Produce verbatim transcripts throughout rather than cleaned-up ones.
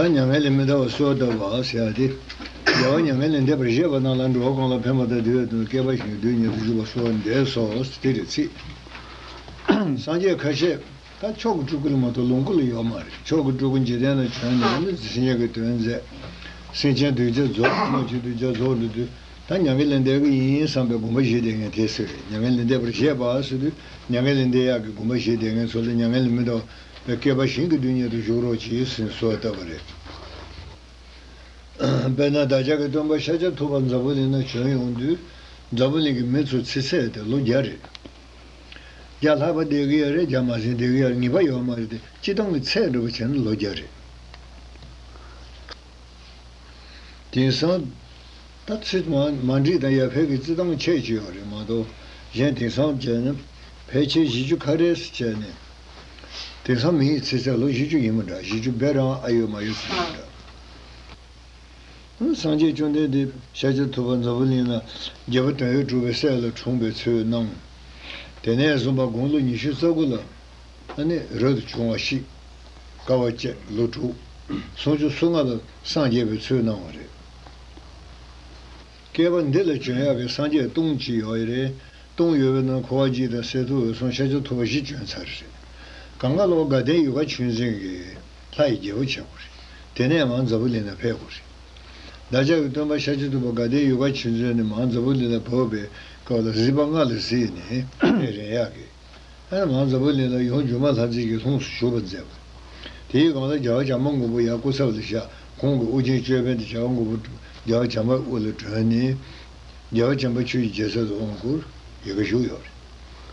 ད་མྱ་ངན་ལས་མི་འདའ་བར་གསོལ་བ་བཏབ་པ་ཟེར་ཡ་དེ། རྒྱལ་བ་མྱ་ངན་ལས་འདས་པར་བཞེད་པ་རྣམས་ལ་འགྲོ་བ་གང་ལ་ཕན་པ་དང་བདེ་བའི་དོན་བསྐལ་པ་བཞིན་དུ་ཉེར་བཞུགས་པར་གསོལ་བ་འདེབས་སོ། དེ་རེད་ཚིག། སངས་རྒྱས་ཁ་ཤས་ད་མཆོག་གི་སྤྲུལ་སྐུ་ལ་མ་གཏོགས་ལོངས་སྐུ་ལ་ཡོད་མ་རེད། མཆོག་གི་སྤྲུལ་སྐུ་འཇིག་རྟེན་ལ་བྱོན་ནས་ནི་སེམས་ཅན་གྱི་དོན་མཛད། སེམས་ཅན་གདུལ་བྱ་རྫོགས་སྨོས་ཅི་གདུལ་བྱ་རྫོགས་འགྲོ་དུས་ད་མྱ་ངན་ལས་འདས་ཀྱི་ཡིན་བསམ་པའི་དགོངས་པ་བཞེས་བསྡད་མཁན་དེ་ཟེར། མྱ་ངན་ལས་འདས་པར་བཞེད་པ་ཟེར་དུས་མྱ་ངན་ལས་འདས་ཡག་གི་དགོངས་པ་བཞེས་བསྡད་མཁན་ཚོ་ལ་མྱ་ངན་ལས་མི་འདའ་བར་བསྐལ་པ་བཞིན་གྱི་དུས་ཉིད་དུ་བཞུགས་རོགས་གྱིས་ཟེར་གསོལ་བ་བཏབ་པ་རེད། དཔེར་ན་བདག་ཅག་གི་སྟོན་པ་ཤཱཀྱ་ཐུབ་པ་འཛམ་བུ་གླིང་ན་བྱོན་ཡོང་དུས། འཛམ་བུ་གླིང་གི་མི་ཚོ་ཚེ་ཚད་དེ་ལོ་བརྒྱ་རེད། བརྒྱ་ལྷག་པ་བསྡད་ཀྱི་ཡོད་རེད། བརྒྱ་མ་ཟིན་བསྡད་ཀྱི་ཡོད་རེད། ངེས་པ་ཡོད་མ་རེད་དེ། སྤྱིར་བཏང་གི་ཚད་འགྲོ་བ་བྱས་ན་ལོ་བརྒྱ་རེད། དེང་སང་ད་ཚིག་མ་མ་འགྲིག་དང་ཡར་འཕེལ་གྱི་རྩི་སྟངས་ཆད་ཀྱི་ཡོད་རེད་མ་གཏོགས། གཞན་དེང་སང་བྱས་ན་ཕལ་ཆེར་བཞི་བཅུ་ཁ་རེ་བྱས་ནས། དེང་སང་མི་ཡི་ཚེ་ཚད་ལོ་བཞི་བཅུ་ཡིན་མི་འདྲ། བཞི་བཅུ་བརྒལ་རང་ཨ་ཡོད་མ་ཡོད་ཚོད་ཡིན་མི་འདྲ། སངས་རྒྱས་བཅོམ་ལྡན་འདས་ཤཱཀྱ་ཐུབ་པ་འཛམ་བུ་གླིང་ན་རྒྱལ་བ་དོན་ཡོད་གྲུབ་པའི་སྲས་ལ་འཁྲུངས་པའི་ཚུལ་གནང་། དེ་ནས་བཟུང་བ་དགུང་ལོ་ཉི་ཤུ་རྩ་དགུ་ལ་ཨ་ནི་རབ་ཏུ་བྱུང་བ་ཞིག། དཀའ་བ་སྤྱད་ལོ་དྲུག། སུམ་ཅུ་སོ་ལྔ་ལ་སངས་རྒྱས་པའི་ཚུལ་གནང་བ་རེད། བསྐལ་པ་འདི་ལ་བྱོན་ཡག་གི་སངས་རྒྱས་སྟོང་གཅིག་ཡོད་རེད། སྟོང་ཡོད་པའི་ནང་འཁོར་བ་འཇིག་དང་གསེར་ཐུབ་འོད་སྲུང་ཤཱཀྱ་ཐུབ་པ་བཞི་བྱོན་ཚར་རེད། གང་ག་ལོ་དགའ་ལྡན་ཡུལ་ཁ་ཆོས་འཛིན་གྱི་ལྷ་ཡི་རྒྱལ་པོ་བྱེད་དགོས་རེད། དེ་ནས་མར་འཛམ་བུ་གླིང་ལ་ཕེབས་དགོས་རེད། བདག་ཅག་གི་སྟོན་པ་ཤཱཀྱ་ཐུབ་པ་དགའ་ལྡན་ཡུལ་ཁ་ཆོས་འཛིན་ནས་མར་འཛམ་བུ་གླིང་ལ་བབས་པའི་སྐབས་ལ་གཟིགས་པ་ལྔ་ལ་གཟིགས་ནས་ཕེབས་རན་ཡག་གི། ཨ་ནི་མར་འཛམ་བུ་གླིང་ལ་ཡུམ་སྒྱུ་མ་ལྷ་མཛེས་ཀྱི་ལྷུམས་སུ་ཞུགས་པར་མཛད་པ། དེའི་སྒང་ལ་རྒྱལ་བ་བྱམས་པ་མགོན་པོ་ཡར་སྐུ་ཚབ་ལ་བཞག། ཁོང་གི་དབུ་ཅན་ཅོད་པན་དེ་རྒྱལ་བ་མགོན་པོ། རྒྱལ་བ་བྱམས་པའི་དབུ་ལ་སྒྲོན་ནས། རྒྱལ་བ་བྱམས་པ་ཆོས་ཀྱི་རྒྱལ་སྲས་སུ་དབང་བསྐུར། ཡ་གི་བཞུགས་ཡོད་རེད།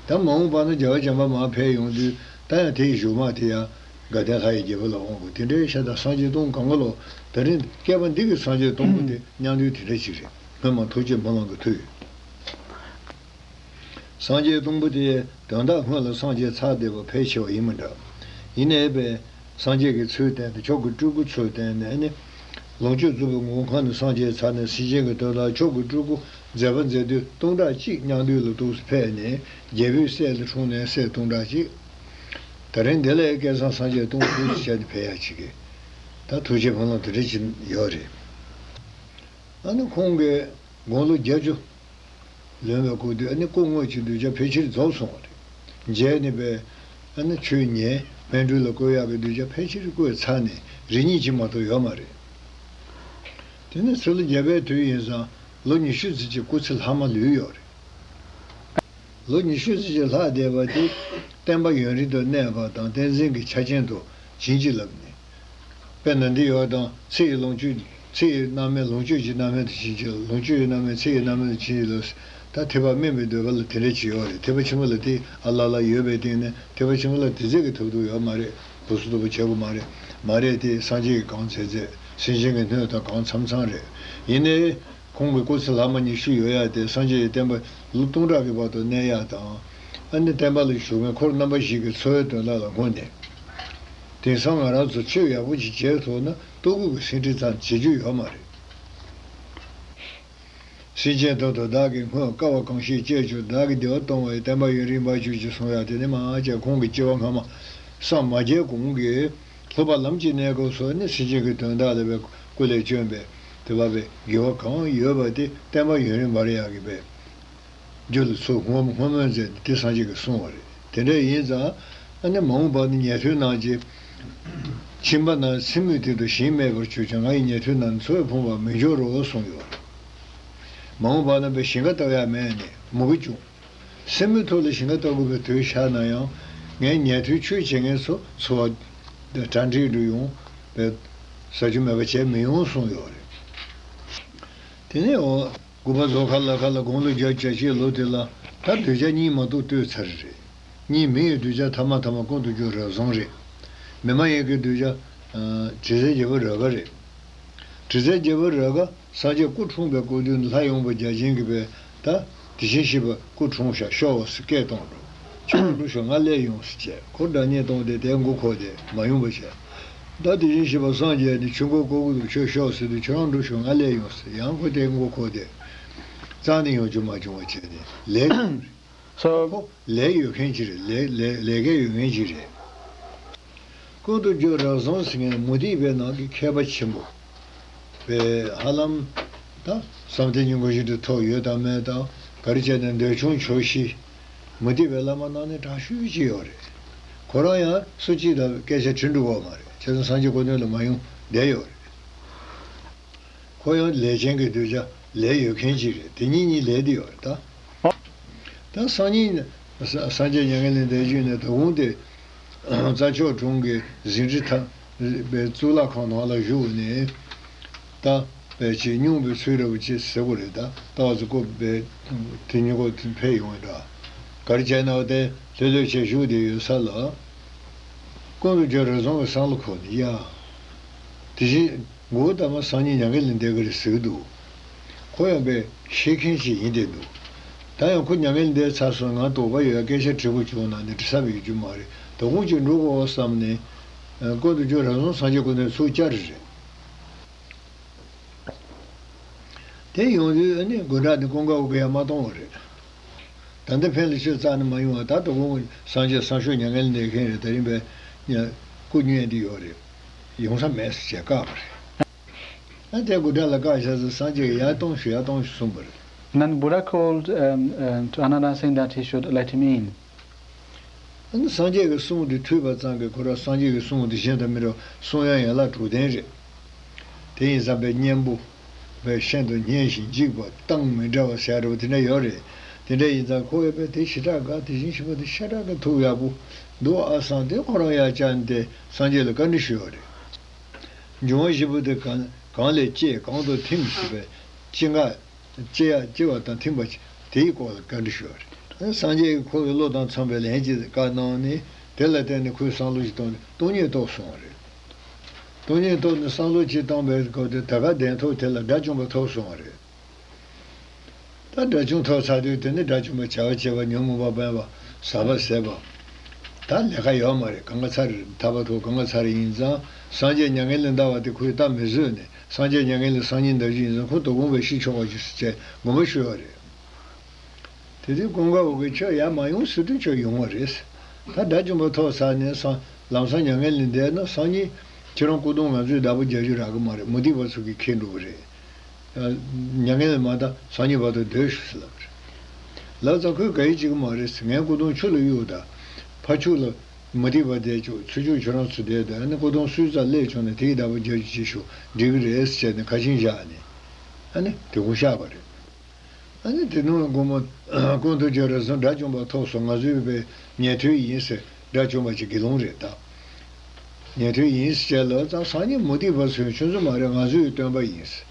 ད་མ་འོངས་པ་ན་རྒྱལ་བ་བྱམས་པ་མར་ཕེབས་ཡོང་དུས་ད་ཡང་དེའི་བཞུགས་དམག་དེ་ཡང་དགའ་ལྡན་ལྷ་ཡི་རྒྱལ་པོ་ལ་དབང་བསྐུར། དེ་འདྲའི་ཤ་སྟག་སངས་རྒྱས་སྟོང་གང་ག་ལོ། ད་རིང་བསྐལ་པ་འདི་གི་སངས་རྒྱས་སྟོང་པོ་དེ་མཉམ་དུ་དེ་འདྲ་ཅིག་རེད། སྔོན་མ་ཐུགས་རྗེ་སྨོན་ལམ་གྱི་མཐུ་ཡོད། སངས་རྒྱས་སྟོང་པོ་དེ་དོན་དག་སྔོན་ལ་སངས་རྒྱས་ཚར་བསྡད་པ་ཕལ་ཆེ་བ་ཡིན་མི་འདྲ། ཡིན་ནའི་པས་སངས་རྒྱས་ཀྱི་ཚུལ་བསྟན་ཏེ་མཆོག་གི་སྤྲུལ་སྐུ་ཚུལ་བསྟན་ནས་ནི། ལོངས་སྤྱོད་རྫོགས་པའི་ངོ་བོ་ཁོ་ནས་སངས་རྒྱས་ཚར་ནས་སེམས་ཅན་གྱི་དོན་དག་མཆོག་གི་སྤྲུལ་སྐུ་མཛད་པ་མཛད་དུས་སྟོང་ཕྲག་གཅིག་མཉམ་འདུས་ལ་ཏོག་ཙམ་ཕེབས་ནས་རྒྱལ་པོའི་སྲས་ལ་འཁྲུངས་ནས་སྲས་སྟོང་ཕྲག་གཅིག། ད་རིང་འདི་ལ་སྐལ་བཟང་སངས་རྒྱས་སྟོང་ཕྲག་གཅིག་བྱས་ཏེ་ཕེབས་ཡ་ཅིག་གི། ད་ཐུགས་རྗེ་སྨོན་ལམ་དེ་འདྲ་ཅིག་ཡོད་རེད། ཨ་ནི་ཁོང་གིས་དགུང་ལོ་བརྒྱད་ཅུ་ལོན་པའི་སྐུ་དུས་ཨ་ནི་སྐུ་དངོས་ཀྱི་གདུལ་བྱ་ཕལ་ཆེར་རྫོགས་སོང་བ་རེད། མཇལ་ནས་པས་ཨ་ནི་ཆོས་ཉན། སྨན་སྤྲུལ་ལ་བཀོད་ཡག་གི་གདུལ་བྱ་ཕལ་ཆེར་བཀོད་ཚར་ནས་རེ་གཉིས་ཅིག་མ་གཏོགས་ཡོད་མ་རེད། དེ་ནས་ཚུར་ལ་རྒྱལ་པོའི་དུས་ཡིན་ཙང་ལོ་ཉི་ཤུ་ཙམ་གྱི་སྐུ་ཚེ་ལྷག་མ་ལུས་ཡོད་རེད། ལོ་ཉི་ཤུ་ཙམ་ཅིག་ལྷག་བསྡད་པ་དེ་བསྟན་པ་ཡུན་རིང་དུ་གནས་པ་དང་བསྟན་འཛིན་གྱི་ཆ་རྐྱེན་དུ་བྱིན་གྱིས་བརླབས་ནས། དཔེར་ན་འདི་ཡོད་དང་ཚེ་ཡི་ལོངས་སྤྱོད། ཚེ་ཡི་རྣམ་སྨིན་ལོངས་སྤྱོད་ཀྱི་རྣམ་སྨིན་དུ་བྱིན་གྱིས། ལོངས་སྤྱོད་ཀྱི་རྣམ་སྨིན་ཚེ་ཡི་རྣམ་སྨིན་དུ་བྱིན་གྱིས་བརླབས། ད་ཐེག་པ་དམན་པའི་འདོད་པ་ལ་དེ་འདྲ་ཅིག་ཡོད་རེད། ཐེག་པ་ཆེན་པོ་ལ་དེ་ཨ་ལ་ལ་ཡོད་པའི་སྟེང་ནས་ཐེག་པ་ཆེན་པོ་ལ་དེ་ཚད་ཀྱི་ཐུབ་ཐུབ་ཡོད་མ་རེད། སྒོ་སུ་ཐུབ་པ་བྱེད་དགོས་མ་རེད། མ་རེད་དེ་སངས་རྒྱས་ཀྱི་གང་མཛད་མཛད། སེམས་ཅན་གྱི་སྣོད་དང་གང་འཚམ་འཚམ་རེད། ཡིན་ནའི། ཁོང་གི་སྐུ་ཚེ་ལྷག་མ་ཉི་ཤུ་ཡོད་ཡ་དེ་སངས་རྒྱས་ཀྱི་བསྟན་པ་ལོ་སྟོང་ཕྲག་གི་བར་དུ་གནས་ཡ་དང་། ཨ་ནི་བསྟན་པ་ལ་ཞུགས་མཁན་འཁོར་རྣམ་པ་བཞི་གི་འཚོ་བའི་དོན་དག་ལ་བསྔོ་ནས། དེང་སང་ང་རང་ཚོ་ཆོས་ཡག་པོ་ཅིག་བྱེད་ཐུབ་ན་ལྟོ་གོས་ཀྱི་སེམས་ཁྲལ་ཙམ་བྱེད་རྒྱུ་ཡོད་མ་རེད། སེམས་ཅན་དོན་དུ་བདག་གིས་བསྔོས། དཀའ་བ་གང་ཞིག་སྤྱད་ཀྱང་། བདག་གི་བདེ་བ་གཏོང་བའི། བསྟན་པ་ཡུན་རིང་འབའ་ཞིག་ཅེས་གསུངས་ཡ་དེ་ནི་མང་ཆེ་ཁོང་གི་སྐྱེ་བ་སྔ་མ་སངས་མ་རྒྱས་གོང་གི། ལྷོ་པ་ལམ་གྱི་གནས་སྐབས་སུ་ནི་སེམས་ཅན་གྱི་དོན་དག་ལ་བའི་སྐུ་ལས་བསྐྱོན་པའི་དེ་བ་བའི་དགེ་བ་གང་ཡོད་པ་དེ་བསྟན་པ་ཡུན་རིང་འབར་ཡག་གི་བའི་རྒྱུ་ལ་ཚུར་བསྔོ་བསྔོ་སྨོན་མཛད་དེ་སངས་རྒྱས་ཀྱིས་གསུངས་པ་རེད། དེ་འདྲ་ཡིན་ཙང་ཨ་ནི་མ་འོངས་པ་ནི་ཉན་ཐོས་རྣམས་ཀྱིས་ཕྱིན་པ་ན་སེན་མོའི་སྟེང་དུ་ཞིང་རྨིས་པར་གྱུར་ཀྱང་། ང་ཡི་ཉན་ཐོས་རྣམས་ནི་འཚོ་བས་ཕོངས་པར་མི་འགྱུར་རོ་གསུངས་ཡོད་རེད། མ་འོངས་པ་ན་བའི་ཞིང་ཁ་བཏབ་ཡག་མེད་ནས་མུ་གེ་བྱུང་། སེན་མོའི་ཐོག་ལ་ཞིང་ཁ་བཏབ་དགོས་པའི་དུས་ཤར་ན་ཡང་། ངའི་ཉན་ཐོས་ཆོས་བྱེད་མཁན་ཚོ་འཚོ་བ་གྲ་སྒྲིག་འགྲོ་ཡོང་བའི་ཟ་རྒྱུ་མེད་པ་བྱས་མི་ཡོང་གསུངས་ཡོད་རེད། དེ་ནས་འོ་དགུ་པ་རྫོགས་ཁ་ལ་ཁ་ལ་དགུང་ལོ་བརྒྱད་ཅུ་གྱ་བཞི་ལོ་དེ་ལ་ད་གདུལ་བྱ་གཉིས་མ་གཏོགས་ལྟོས་ཚར་རེད། གཉིས་མི་ཡི་གདུལ་བྱ་ཐ་མ་ཐ་མ་ཀུན་ཏུ་རྒྱུ་རབ་བཟང་རེད། མི་མ་ཡིན་གྱི་གདུལ་བྱ་དྲི་ཟའི་རྒྱལ་པོ་རཱ་ག་རེད། དྲི་ཟའི་རྒྱལ་པོ་རཱ་ག་སངས་རྒྱས་སྐུ་འཁྲུངས་པའི་སྐུ་མདུན་ལྷ་ཡངས་པ་བརྒྱ་བྱིན་གྱིས་པས་ད་དེ་བཞིན་གཤེགས་པ་སྐུ་འཁྲུངས་ཤག་ཤོག་ཟེར་སྐད་གཏོང་འགྲོ། ཁྱོད་རང་འགྲོ་ཤོག་ང་སླེབས་ཡོང་ཟེར་བྱས་ཁོ་སྒྲ་སྙན་གཏོང་སྟེ་དེ་མགོ་འཁོར་ཏེ་མ་ཡོང་བ་བྱས། ད་དེ་བཞིན་གཤེགས་པ་སངས་རྒྱས་ནས་ཆོས་འཁོར་བསྐོར་གྱི་འདུག་ཁྱོད་ཤོག་ཟེར་དུས་ཁྱོད་རང་འགྲོ་ཤོག་ང་སླེབས་ཡོང་ཟེར་ཡང་ཁོ་དེ་མགོ་འཁོར་ཏེ་རྩ་ནས་ཡོང་རྒྱུ་མ་བྱུང་བ་བྱས་ནས་ལས་སོ། ཁོ་ལས་ཡོད་མཁན་ཅིག་རེད། ལས་ལས་ལས་ཀ་ཡོད་མཁན་ཅིག་རེད། ཀུན་ཏུ་རྒྱུ་རབ་བཟང་ཟེར་མཁན་མུ་སྟེགས་པའི་ནང་གི་མཁས་པ་ཆེན་པོ། པའི་ཧ་ལམ་ད་བསམ་གཏན་སྙིང་པོ་བཞི་དེ་ཐོབ་ཡོད་དམ་མེད་དམ། ག་རེ་བྱས་ནས་འདོད་ཆུང་ཆོག་ཤེས། མུ་སྟེགས་པའི་བླ་མ་ནང་ནས་དྲག་ཤོས་ཅིག་ཡོད་རེད། ཁོ་རང་ཡང་སུ་གཅིག་དང་སྐད་ཆ་དྲིས་འགྲོ་གི་ཡོད་མ་རེད། བྱས་ཙང་སངས་རྒྱས་སྐུ་མདུན་ལ་མ་ཡོང་བསྡད་ཡོད་རེད། ཁོ་ཡང་ལས་ཅན་གྱི་གདུལ་བྱ་ལས་ཡོད་མཁན་ཅིག་རེད། དེ་གཉིས་གཉིས་ལས་དེ་ཡོད་རེད་ད། ད་སང་ཉིན་ས་སངས་རྒྱས་མྱ་ངན་ལས་འདས་རྒྱུ་ནས་ད་དགོང་དེ་རྩྭ་མཆོག་གྲོང་གི་ཟིན་བྲིས་ཐ་པའི་གཙུག་ལག་ཁང་ནང་ལ་བཞུགས་ནས། ད་པའི་ཆེས་སྙུང་པའི་ཚུལ་རེ་བ་ཅེས་ཟེར་དགོས་རེད། ད་ལྟ་བ་ཚོ་ཀོ་པའི་དེ་ཉིན་ཀོ་དེ་ཕེབས་ཡོང་བས་འདྲ། ག་རེ་བྱས་ན་བ་དེ་ལྷོད་ལྷོད་བྱས་བཞུགས་བསྡད་ཡོད་ས་ལ། ཀུན་ཏུ་རྒྱུ་རབ་བཟང་གི་བསམ་བློ་འཁོར་ནས་ཡ། དེ་བཞིན། མགོ་བོ་ལྟ་མ་སང་ཉིན་མྱ་ངན་ལས་འདས་ཀྱི་རེད་ཟེར་གྱི་འདུག་ཁོ་ཡང་པས་ཤེས་མཁན་ཞིག་ཡིན་བསྡད་འདུག་ད་ཡང་ཁོ་མྱ་ངན་ལས་འདས་ཚར་སོང་། ང་དོགས་པ་ཡོད་ཡ། སྐད་ཆ་དྲི་དགོས་བྱུང་ན་ནི་དྲི་ས་བའི་རྒྱུ་མ་རེད། དོ་དགོང་ཅིག་འགྲོ་དགོས་བསམ་ནས། ཀུན་ཏུ་རྒྱུ་རབ་བཟང་སངས་རྒྱས་སྐུ་མདུན་ཚུར་བཅར་རེད། དེ་ཡོང་དུས་ཨ་ནི་དགོན་གྲྭ་ནི་ཀུན་དགའ་བོ་གིས་ཡང་མ་གཏོང་བ་རེད། ད་ལྟ་ཕན་ལ་ཆོས་རྩ་ནས་མ་ཡོང་བ། ད་དོ་དགོང་སངས་རྒྱས་སང་ཞོགས་མྱ་ངན་ལས་འདས་མཁན་རེད། ད་རིང་པའི་སྐུ་བརྙན་འདི་ཡོད་རེད། ཡོང་ས་མེད་ཟེར་བྱས་བཀག་པ་རེད། ཨ་དེ་དགོན་གྲྭ་ལ་བཀག་བཞག་ཟེར། སངས་རྒྱས་ཀྱིས་ཡར་གཏོང་ཤོག་ཡར་གཏོང་ཤོག་གསུངས་པ་རེད། And then Buddha called, um, um, to Ananda saying that he should let him in. ཨ་ནི་སངས་རྒྱས་ཀྱི་གསུང་འདི་ཐོས་པ་ཙམ་གྱིས་ཁོ་རང་སངས་རྒྱས་ཀྱི་གསུང་འདི་གཞན་དང་མི་འདྲ་བ། གསུང་དབྱངས་ཡན་ལག་དྲུག་ལྡན་རེད། དེ་ཡིན་ཙང་པའི་སྙན་པོ། པའི་ཤིན་ཏུ་སྙན་ཞིང་འཇིགས་པ། གཏམ་མི་འདྲ་བ་ཟེར་བ་དེ་འདྲ་ཡོད་རེད། དེ་འདྲ་ཡིན་ཙང་ཁོ་ཡོད་པས་དེ་ཞེ་དྲག་དགའ། དེ་བཞིན་གཤེགས་པ་དེ་ཤ་སྟག་གི་ཐུགས་ཡག་པོ་འདུག་ཨ་བསམ་སྟེ་ཁོ་རང་ཡར་བཅར་ནས་སངས་རྒྱས་ལ་བཀའ་འདྲི་ཞུས་པ་རེད། འབྱུང་བ་བཞི་པོ་དེ་གང་གང་ལས་སྐྱེས། གང་དུ་ཐིམ་ཞེས་པའི་སྐྱེ་འགག་སྐྱེ་ཡ་སྐྱེ་བ་དང་ཐིམ་པ་དེའི་སྐོར་ལ་བཀའ་འདྲི་ཞུས་པ་རེད། སངས་རྒྱས་ཀྱིས་ཁོ་བོའི་བློ་དང་འཚམས་པའི་ལན་ཅིག་བཀའ་གནང་ནས། དེ་ལ་བརྟེན་ནས་ཁོས་བསམ་བློ་ཞིག་བཏང་ནས་སྟོང་ཉིད་རྟོགས་སོང་བ་རེད། སྟོང་ཉིད་རྟོགས་ནས་བསམ་བློ་ཅིག་བཏང་པའི་སྐབས་དེ་ད་ག་གདན་ཐོབ་དེ་ལ་དགྲ་བཅོམ་པ་ཐོབ་སོང་བ་རེད། ད་དགྲ་བཅོམ་ཐོབ་ཚར་དུས་དེ་ནི་དགྲ་བཅོམ་པ་བྱ་བ་བྱེད་པ། ཉོན་མོངས་པ་སྤངས་པ། ཟག་པ་ཟད་པ། ད་ལས་ཀ་ཡོད་མ་རེད། གང་ག་ཚར་རེད། ཐར་པ་ཐོབ་གང་ག་ཚར་རེད། ཡིན་ཙང་སངས་རྒྱས་མྱ་ངན་ལས་འདའ་བ་དེ་ཁོས་ད་མི་བཟོད་ནས། སངས་རྒྱས་མྱ་ངན་ལས་སང་ཉིན་འདའ་རྒྱུ་ཡིན་ཙང་ཁོ་དོ་དགོང་པའི་ཤི་ཆོག་པ་ཞིག་ཟེར་བྱས་དགོངས་པ་ཞུས་པ་རེད། དེ་དུས་ཀུན་དགའ་བོ་གིས་ཁྱོད་ཡར་མ་ཡོང་ཟེར་དུས་ཁྱོད་ཡོང་བ་རེད། ད་དགྲ་བཅོམ་པ་ཐོབ་ཚར་ནས་སང་ལམ་སང་མྱ་ངན་ལས་འདས་ན་སང་ཉིན་ཁྱེད་རང་སྐུ་གདུང་ང་ཚོས་བདག་པོ་རྒྱག་རྒྱུ་རག་གི་མ་རེད། མུ་སྟེགས་པ་ཚོ་གིས་ཁྱེར་འགྲོ་གི་རེད། མྱ་ངན་ལས་མ་འདའ་སང་ཉིན་བར་དུ་སྡོད་ཤོག་ཟེར་ལབ་པ་རེད། ལབ་ཙང་ཁོས་ག་ཡེ་བྱེད་ཀྱི་མ་རེད་ཟེར། ངའི་སྐུ་གདུང་ཆུ་ལ་གཡུག་དང་། ཕར་ཕྱོགས་ལ་མུ་སྟེགས་པ་བསྡད་ཆོག་ཚུར་ཕྱོགས་ཁྱོད་རང་ཚོ་བསྡད་དང་། ཨ་ནི་སྐུ་གདུང་སུའི་རྩར་སླེབས་བྱུང་ན་དེ་ཡི་བདག་པོ་རྒྱག་རྒྱུ་བྱེད་ཤོག་འགྲིག་གི་རེད་ཟེར་བྱས་ནས་ཁ་ཆེམས་བཞག་ནས། ཨ་ནི་དེ་གུ་བཞག་པ་རེད། ཨ་ནི་དེ་ནང་ལ་དགོང་མོ་ཀུན་ཏུ་རྒྱུ་རབ་བཟང་དགྲ་བཅོམ་པ་ཐོབ་སོང་། ང་ཚོའི་པའི་ཉན་ཐོས་ཡིན་ཟེར། དགྲ་བཅོམ་པ་ཅིག་དགེ་སློང་རེད་ད། ཉན་ཐོས་ཡིན་ཟེར་བྱས་ལབ་ཙང་སང་ཉིན་མུ་སྟེགས་པ་ཚོས་ཁྱོད་ཚོ་མ་རེད། ང་ཚོའི་སྟོན་པ་ཡིན་ཟེར།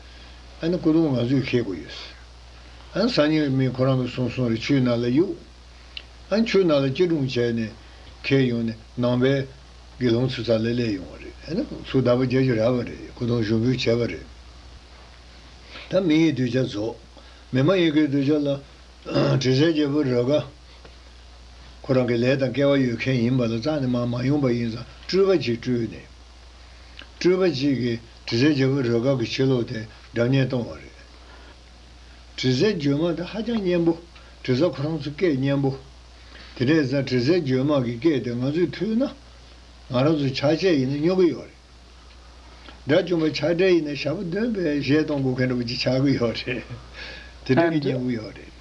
ཨ་ནི་སྐུ་གདུང་ང་ཚོས་འཁྱེར་དགོས་ཡོད་ཟེར། ཨ་ནི་སང་ཉིན་མི་ཁོ་རང་གིས་གསུངས་གསུངས་རེད། ཆུའི་ནང་ལ་གཡུགས། ཨ་ནི་ཆུ་ནང་ལ་སྐྱིལ་ཀྲུང་བྱས་ནས་འཁྱེར་ཡོང་ནས་ནང་པའི་དགེ་སློང་ཚོའི་རྩ་ལ་སླེབས་ཡོང་བ་རེད། ཨ་ནི་ཚུར་བདག་པོ་རྒྱག་རྒྱུ་རག་པ་རེད། སྐུ་གདུང་ཞུགས་འབུལ་བྱས་པ་རེད། ད་མི་ཡི་གདུལ་བྱ་རྫོགས། མི་མ་ཡིན་གྱི་གདུལ་བྱ་ལ། དྲི་ཟའི་རྒྱལ་པོ་རོལ་དཀར། ཁོ་རང་གི་ལས་དང་སྐལ་བ་ཡོད་མཁན་ཡིན་པ་ལ་རྩ་ནས་མ་མ་ཡོང་པ་ཡིན་ཙང་སྤྲུལ་པ་ཅིག་སྤྲུལ་ནས། སྤྲུལ་པ་ཅིག་གིས་དྲི་ཟའི་རྒྱལ་པོ་རོལ་དཀར་གྱི་ཕྱི་ལོགས་དེ་སྒྲ་སྙན་གཏོང་བ་རེད། དྲི་ཟའི་བརྗོད་མ་དེ་ཧ་ཅང་སྙན་པོ། དྲི་ཟ་ཁོ་རང་ཚོ་སྐད་སྙན་པོ། དེ་འདྲ་ཡིན་ཙང་དྲི་ཟའི་བརྗོད་མ་གི་སྐད་དེ་ང་ཚོས་ཐོས་ན། ང་རང་ཚོ་ཆགས་ཆགས་ཡིན་ན་སྨྱོ་གི་ཡོད་རེད། དགྲ་བཅོམ་པ་ཆགས་བྲལ་ཡིན་ན་ཞག་པོ་བདུན་པའི་གཞས་གཏོང་དགོས་མཁན་འདྲ་པོ་ཅིག་ཆགས་ཀྱི་ཡོད་རེད། དེ་འདྲ་གི་སྙན་པོ་ཡོད་རེད།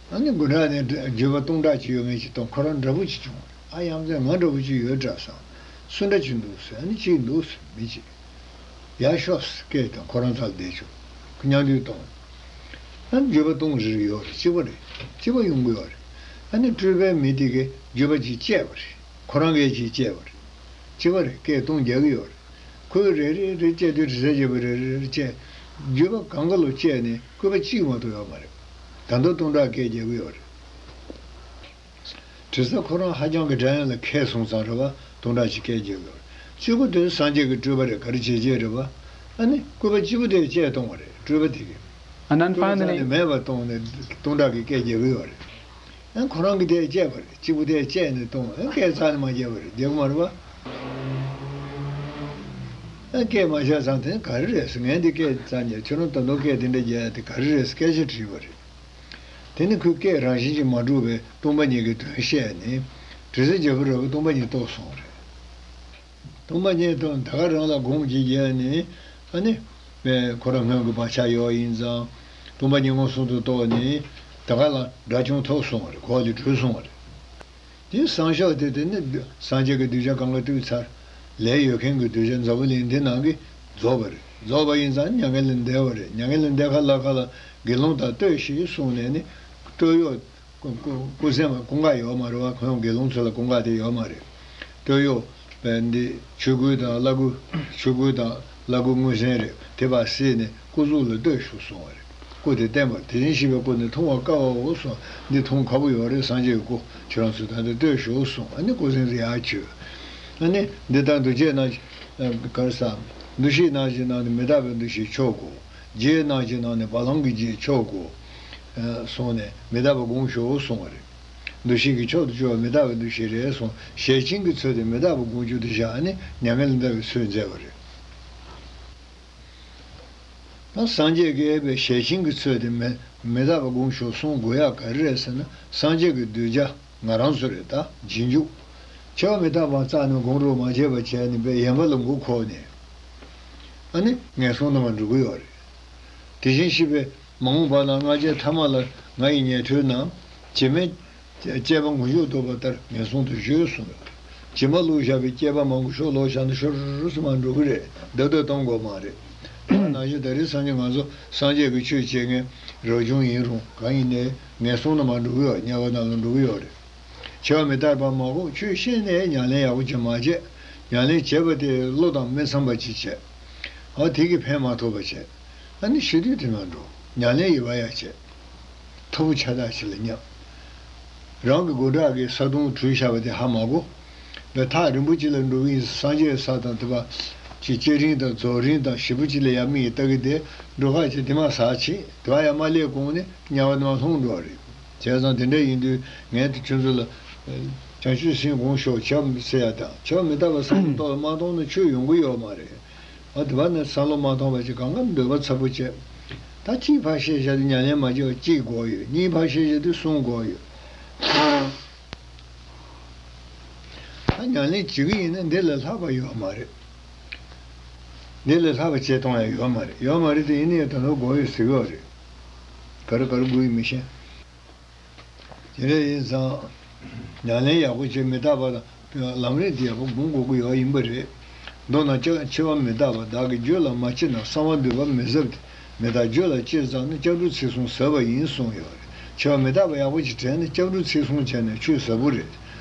ཨ་ནི་དགོན་གྲྭ་ནས་བརྗོད་པ་སྟོང་ཕྲག་ཅིག་ཡོད་མཁན་ཅིག་མཐོང་། ཁོ་རང་འདྲ་པོ་ཅིག་བྱུང་བ་རེད། ཨ་ཡ་མཚན་ང་འདྲ་པོ་ཅིག་ཡོད་འདྲ་བསམ། སུ་འདྲ་ཅིག་འདུག་ཟེར། ཨ་ནི་གཅིག་འདུག་ཟེར། མི་གཅིག་ཡར་ཤོག་ཟེར། སྐད་དང་ཁོ་རང་ཚར་བསྡད་བྱུང་། མཉམ་འདུས་གཏོང་། ཨ་ནི་བརྗོད་པ་སྟོང་རེ་རེ་ཡོད་རེད། གཅིག་པ་རེད། གཅིག་པ་ཡོང་གི་ཡོད་རེད། ཨ་ནི་སྤྲུལ་པའི་མི་དེ་གིས་བརྗོད་པ་ཅིག་བཅད་པ་རེད། ཁོ་རང་གིས་ཅིག་བཅད་པ་རེད། གཅིག་པ་རེད། སྐད་སྟོང་རྒྱག་གི་ཡོད་རེད། ཁོས་རེ་རེ་རེ་བཅད་དུས་དྲི་ཟའི་རྒྱལ་པོ་རེ་རེ་རེ་བཅད། བརྗོད་པ་གང་ག་ལ་བཅད་ནས་བཀོད་པ་གཅིག་མ་གཏོགས་ཡོད་མ་རེད། ད་དུང་སྟོང་ཕྲག་སྐད་རྒྱག་གི་ཡོད་རེད། དྲི་ཟ་ཁོ་རང་ཧ་ཅང་གི་སྒྲ་དབྱངས་ལ་མཁས་སོང་ཙང་རེད་པ། སྟོང་ཕྲག་ཅིག་སྐད་རྒྱག་གི་ཡོད་རེད། གཅིག་པུ་དེ་སངས་རྒྱས་ཀྱི་སྤྲུལ་པ་རེད། ག་རེ་བྱེད་བྱེད་རེད་པ། ཨ་ནི་བཀོད་པ་གཅིག་པུ་དེ་བཅད་གཏོང་བ་རེད། སྤྲུལ་པ་དེ་གིས། And then སྤྲུལ་པ་རྩ་finally ནས་མེད་པ་གཏོང་ནས་སྟོང་ཕྲག་གི་སྐད་རྒྱག་གི་ཡོད་རེད། ཨ་ཁོ་རང་གིས་དེ་བཅད་པ་རེད། གཅིག་པུ་དེ་བཅད་ནས་གཏོང་། ཨ་སྐད་རྩ་ནས་མ་བརྒྱབ་པ་རེད། རྒྱག་གི་མ་རེད་པ། ཨ་སྐད་མ་བཞག་ཙང་དེ་ག་རེ་རེད་ཟེར། ངས་འདི་སྐད་རྩ་ནས། ཁྱོད་རང་ད་དུང་སྐད་དེ་འདྲ་རྒྱག་ཡ་དེ་ག་རེ་རེད་ཟེར་སྐད་ཆ་དྲིས་པ་རེད། དེ་ནི་ཁོས་སྐད་རང་བཞིན་གྱིས་མ་གྲུབ་པའི་སྟོང་པ་ཉིད་ཀྱི་དོན་བཤད་ནས། དྲི་ཟའི་རྒྱལ་པོ་རོལ་པ་སྟོང་པ་ཉིད་རྟོགས་སོང་བ་རེད། སྟོང་པ་ཉིད་དང་དེ་ག་རང་ལ་སྒོམ་གྱི་རྒྱུ་ནི། ཨ་ནི། ཁོ་རང་སྔོན་གྱི་བག་ཆགས་ཡོད་ཡིན་ཙང་། སྟོང་པ་ཉིད་མངོན་སུམ་དུ་རྟོགས་ནས། དེ་ག་ལ་དགྲ་བཅོམ་ཐུབ་སོང་བ་རེད། གོ་ལས་གྲོལ་སོང་བ་རེད། དེ་སངས་ཞབས་དེ་དེ་ནི་སངས་རྒྱས་ཀྱི་གདུལ་བྱ་གང་ག་བཏུལ་ཚར། ལས་ཡོད་མཁན་གྱི་གདུལ་བྱ་འཛམ་བུ་གླིང་འདི་ནང་གི་རྫོགས་པ་རེད། རྫོགས་པ་ཡིན་ཙང་མྱ་ངན་ལས་འདས་པ་རེད། མྱ་ངན་ལས་འདས་ཁ་ལ་ཁ་ལ་དགེ་སློང་དག་ལྟོས་ཤིག་གསུངས་ནས་ནི། སྟོད་གཡོགས། སྐུ་སྐུ་སྐུ་སེམས་ལ་ཀུན་དགའ་ཡོད་མ་རེད་བ། ཁོང་དགེ་སློང་ཚོ་ལ་ཀུན་དགའ་དེ་ཡོད་མ་རེད། སྟོད་གཡོགས་པས་འདི་ཆོས་གོས་དང་བླ་གོས། ཆོས་གོས་དང་བླ་གོས་མངོན་གསལ་རེད། དེ་བ་བསྲེས་ནས་སྐུ་གཟུགས་ལ་སྟོད་ཞུ་གསུངས་བ་རེད། སྐུ་དེ་བསྟན་པ་དེ་བཞིན་གཤེགས་པའི་སྐུ་ནི་མཐོང་བ་དཀའ་བའོ་གསུངས། འདི་མཐོང་ཁག་པོ་ཡོད་རེད། སངས་རྒྱས་ཀྱི་སྐུ་ཁྱེད་རང་ཚོས་ད་ལྟ་ལྟོས་ཞུ་གསུངས། ཨ་ནི་སྐུ་སེམས་དེ་ཡར་བྱོས། ཨ་ནི་འདི་ལྟར་འདུ་བྱེད་རྣམས་ཀྱི། ག་རེ་ཟ། འདུ་ཤེས་རྣམས་ཀྱི་ནང་ནས་མི་རྟག་པའི་འདུ་ཤེས་ཆོད་དགོས། རྗེས་གནང་གི་ནང་ནས་བ་ལང་གི་རྗེས་ཆོག་གོ། ཨ། སོང་ནས་མི་རྟག་པ་སྒོམ་ཤོག་གསུངས་པ་རེད། འདུ་ཤེས་ཀྱི་མཆོག་ཏུ་གྱུར་པ་མི་རྟག་པའི་འདུ་ཤེས་རེད་གསུངས། ཞལ་ཆེམས་ཀྱི་ཚུལ་དེ་མི་རྟག་པ་སྒོམ་རྒྱུ་དེ་བཞག་ནས་མྱ་ངན་ལས་འདའ་བའི་ཚུལ་མཛད་པ་རེད། ད་སངས་རྒྱས་ཀྱིས་པའི་ཞལ་ཆེམས་ཀྱི་ཚུལ་དེ་མི་མི་རྟག་པ་སྒོམ་ཤོག་གསུང་དགོས་ཡག་ག་རེ་རེད་ཟེར་ན། སངས་རྒྱས་ཀྱི་གདུལ་བྱ། ང་རང་ཚོ་རེད། ད་རྗེས་འཇུག་འཆི་བ་མི་རྟག་པ་རྩ་ནས་སྒོམ་རོགས་མ་བྱས་པ་བྱས་ནས་པའི་ཡན་པ་ལ་མགོ་འཁོར་ནས། ཨ་ནི་ངན་སོང་རྣམ་པར་འགྲོ་གི་ཡོད་རེད། དེ་བཞིན་གཤེགས་པས་མ་འོངས་པ་ན་སྔ་རྗེས་ཐ་མ་ལ་ང་ཡི་ཉན་ཐོས་རྣམས་བྱེ་མའི་སྐྱེས་པ་མགོ་མཇུག་ལྡོག་པ་ལྟར་ངན་སོང་དུ་གཞོལ་གསུངས་ཡོད། བྱེ་མ་བླུགས་བཞག་པའི་སྐྱེས་པ་མང་པོ་ཤོར་ལོག་བཞག་ན་ཤོར་སུ་མ་འགྲོ་གི་རེད། བརྡབ་བརྡབ་གཏོང་དགོས་མ་རེད། ནང་བཞིན་ད་རེས་སངས་རྒྱས་ང་ཚོ་སངས་རྒྱས་ཀྱི་ཆོས་བྱེད་མཁན་རབ་བྱུང་ཡིན་རུང་གང་ཡིན་ནའི་ངན་སོང་རྣམ་པར་འགྲོ་གི་ཡོད། དམྱལ་བ་རྣམས་ལ་འགྲོ་གི་ཡོད་རེད། འཆི་བ་མི་རྟག་པ་མ་དགོས། ཆོས་ཤེས་ནས་ཉམས་ལེན་ཡག་པོ་ཅིག་མ་བྱས། ཉམས་ལེན་བྱས་པ་དེ་བློ་དང་མི་འཚམ་པ་ཅིག་བྱས། ཨ། དེ་གིས་ཕན་མ་ཐོགས་པ་བྱས། ཨ་ནི་ཤི་དུས་དེ་ན་འགྲོ། ཉམས་ལེན་ཡོད་པ་ཡག་བྱས། ཐབས་ཆ་ཚང་ཞིག་ལ་མཉམ། རང་གི་མགོ་ཁྲག་གིས་ས་དོང་བྲུས་བཞག་པ་དེ་ཧ་མ་གོ། བས་ཐག་རིང་པོ་ཅིག་ལ་འགྲོ་གི་ཡིན། སངས་རྒྱས་ས་དང་དེ་བ་ཅིག་སྐྱེ་རིང་དང་རྫོགས་རིང་དང་ཞེ་པོ་ཅིག་ལ་ཡར་མིག་ལྟ་གི་དེ་འགྲོ་ཁ་ཅིག་དེ་མ་ཟག་ཕྱིན། དེ་བ་ཡར་མ་སླེབས་གོང་ནས་དམྱལ་བ་དེ་མ་ལྷུང་འགྲོ་བ་རེད། བྱས་ཙང་དེ་འདྲ་ཡིན་དུས་ངས་དེ་ཁྱོད་ཚོ་ལ། བྱང་ཆུབ་སེམས་སྒོམ་ཤོག་འཆི་བ་ཟེར་ཡ་དང་། འཆི་བ་མི་རྟག་པ་བསམ་བློ་ཏོག་ཙམ་མ་གཏོང་ན་ཆོས་ཡོང་གི་ཡོད་མ་རེད། ཨ། དེ་བ་ནི་བསམ་བློ་མ་གཏོང་བ་ཅིག་གང་ག་འདོད་པ་ཚ་པོ་བྱས། ད་གཅིག་ཕར་བཤད་བཞག་དུས་ཉམས་ལེན་མ་བྱས་པ་གཅིག་དགོས་ཡོད། གཉིས་ཕར་བཤད་བཞག་དུས་གསུམ་དགོས་ཡོད། ད་ཉམས་ལེན་བྱེད་ཀྱི་ཡིན་ན་འདི་ལས་ལྷག་པ་ཡོད་མ་རེད། འདི་ལས་ལྷག་པ་བྱེད་སྟངས་ཡང་ཡོད་མ་རེད། ཡོད་མ་རེད་དེ་ཡིན་ན་ཡང་ད་དུང་དགོས་ཡོད་ཟེར་གྱི་ཡོད་རེད། ག་རེ་ག་རེ་དགོས་ཡོད་མི་ཤེས། དེ་འདྲ་ཡིན་ཙང་། ཉམས་ལེན་ཡག་པོ་བྱས་མི་རྟག་པ་དང་ལམ་རིམ་དེ་ཡག་པོ་སྒོམ་དགོས་ཀྱི་ཡོད་ཡིན་པ་རེད། མདོར་ན་ཅག་འཆི་བ་མི་རྟག་པ་བདག་གི་རྒྱུད་ལ་མ་སྐྱེས་ན་གསང་བ་འདུས་པ་མི་ཟབ་སྟེ། མི་རྟག་རྒྱུད་ལ་སྐྱེས་ཙང་ན་སྐྱབས་འགྲོ་ཚིག་གསུམ་ཟབ་པ་ཡིན་གསུངས་ཡོད་རེད། འཆི་བ་མི་རྟག་པ་ཡག་པོ་ཅིག་དྲན་ནས་སྐྱབས་འགྲོ་ཚིག་གསུམ་བྱས་ན་ཆོས་ཟབ་པོ་རེད།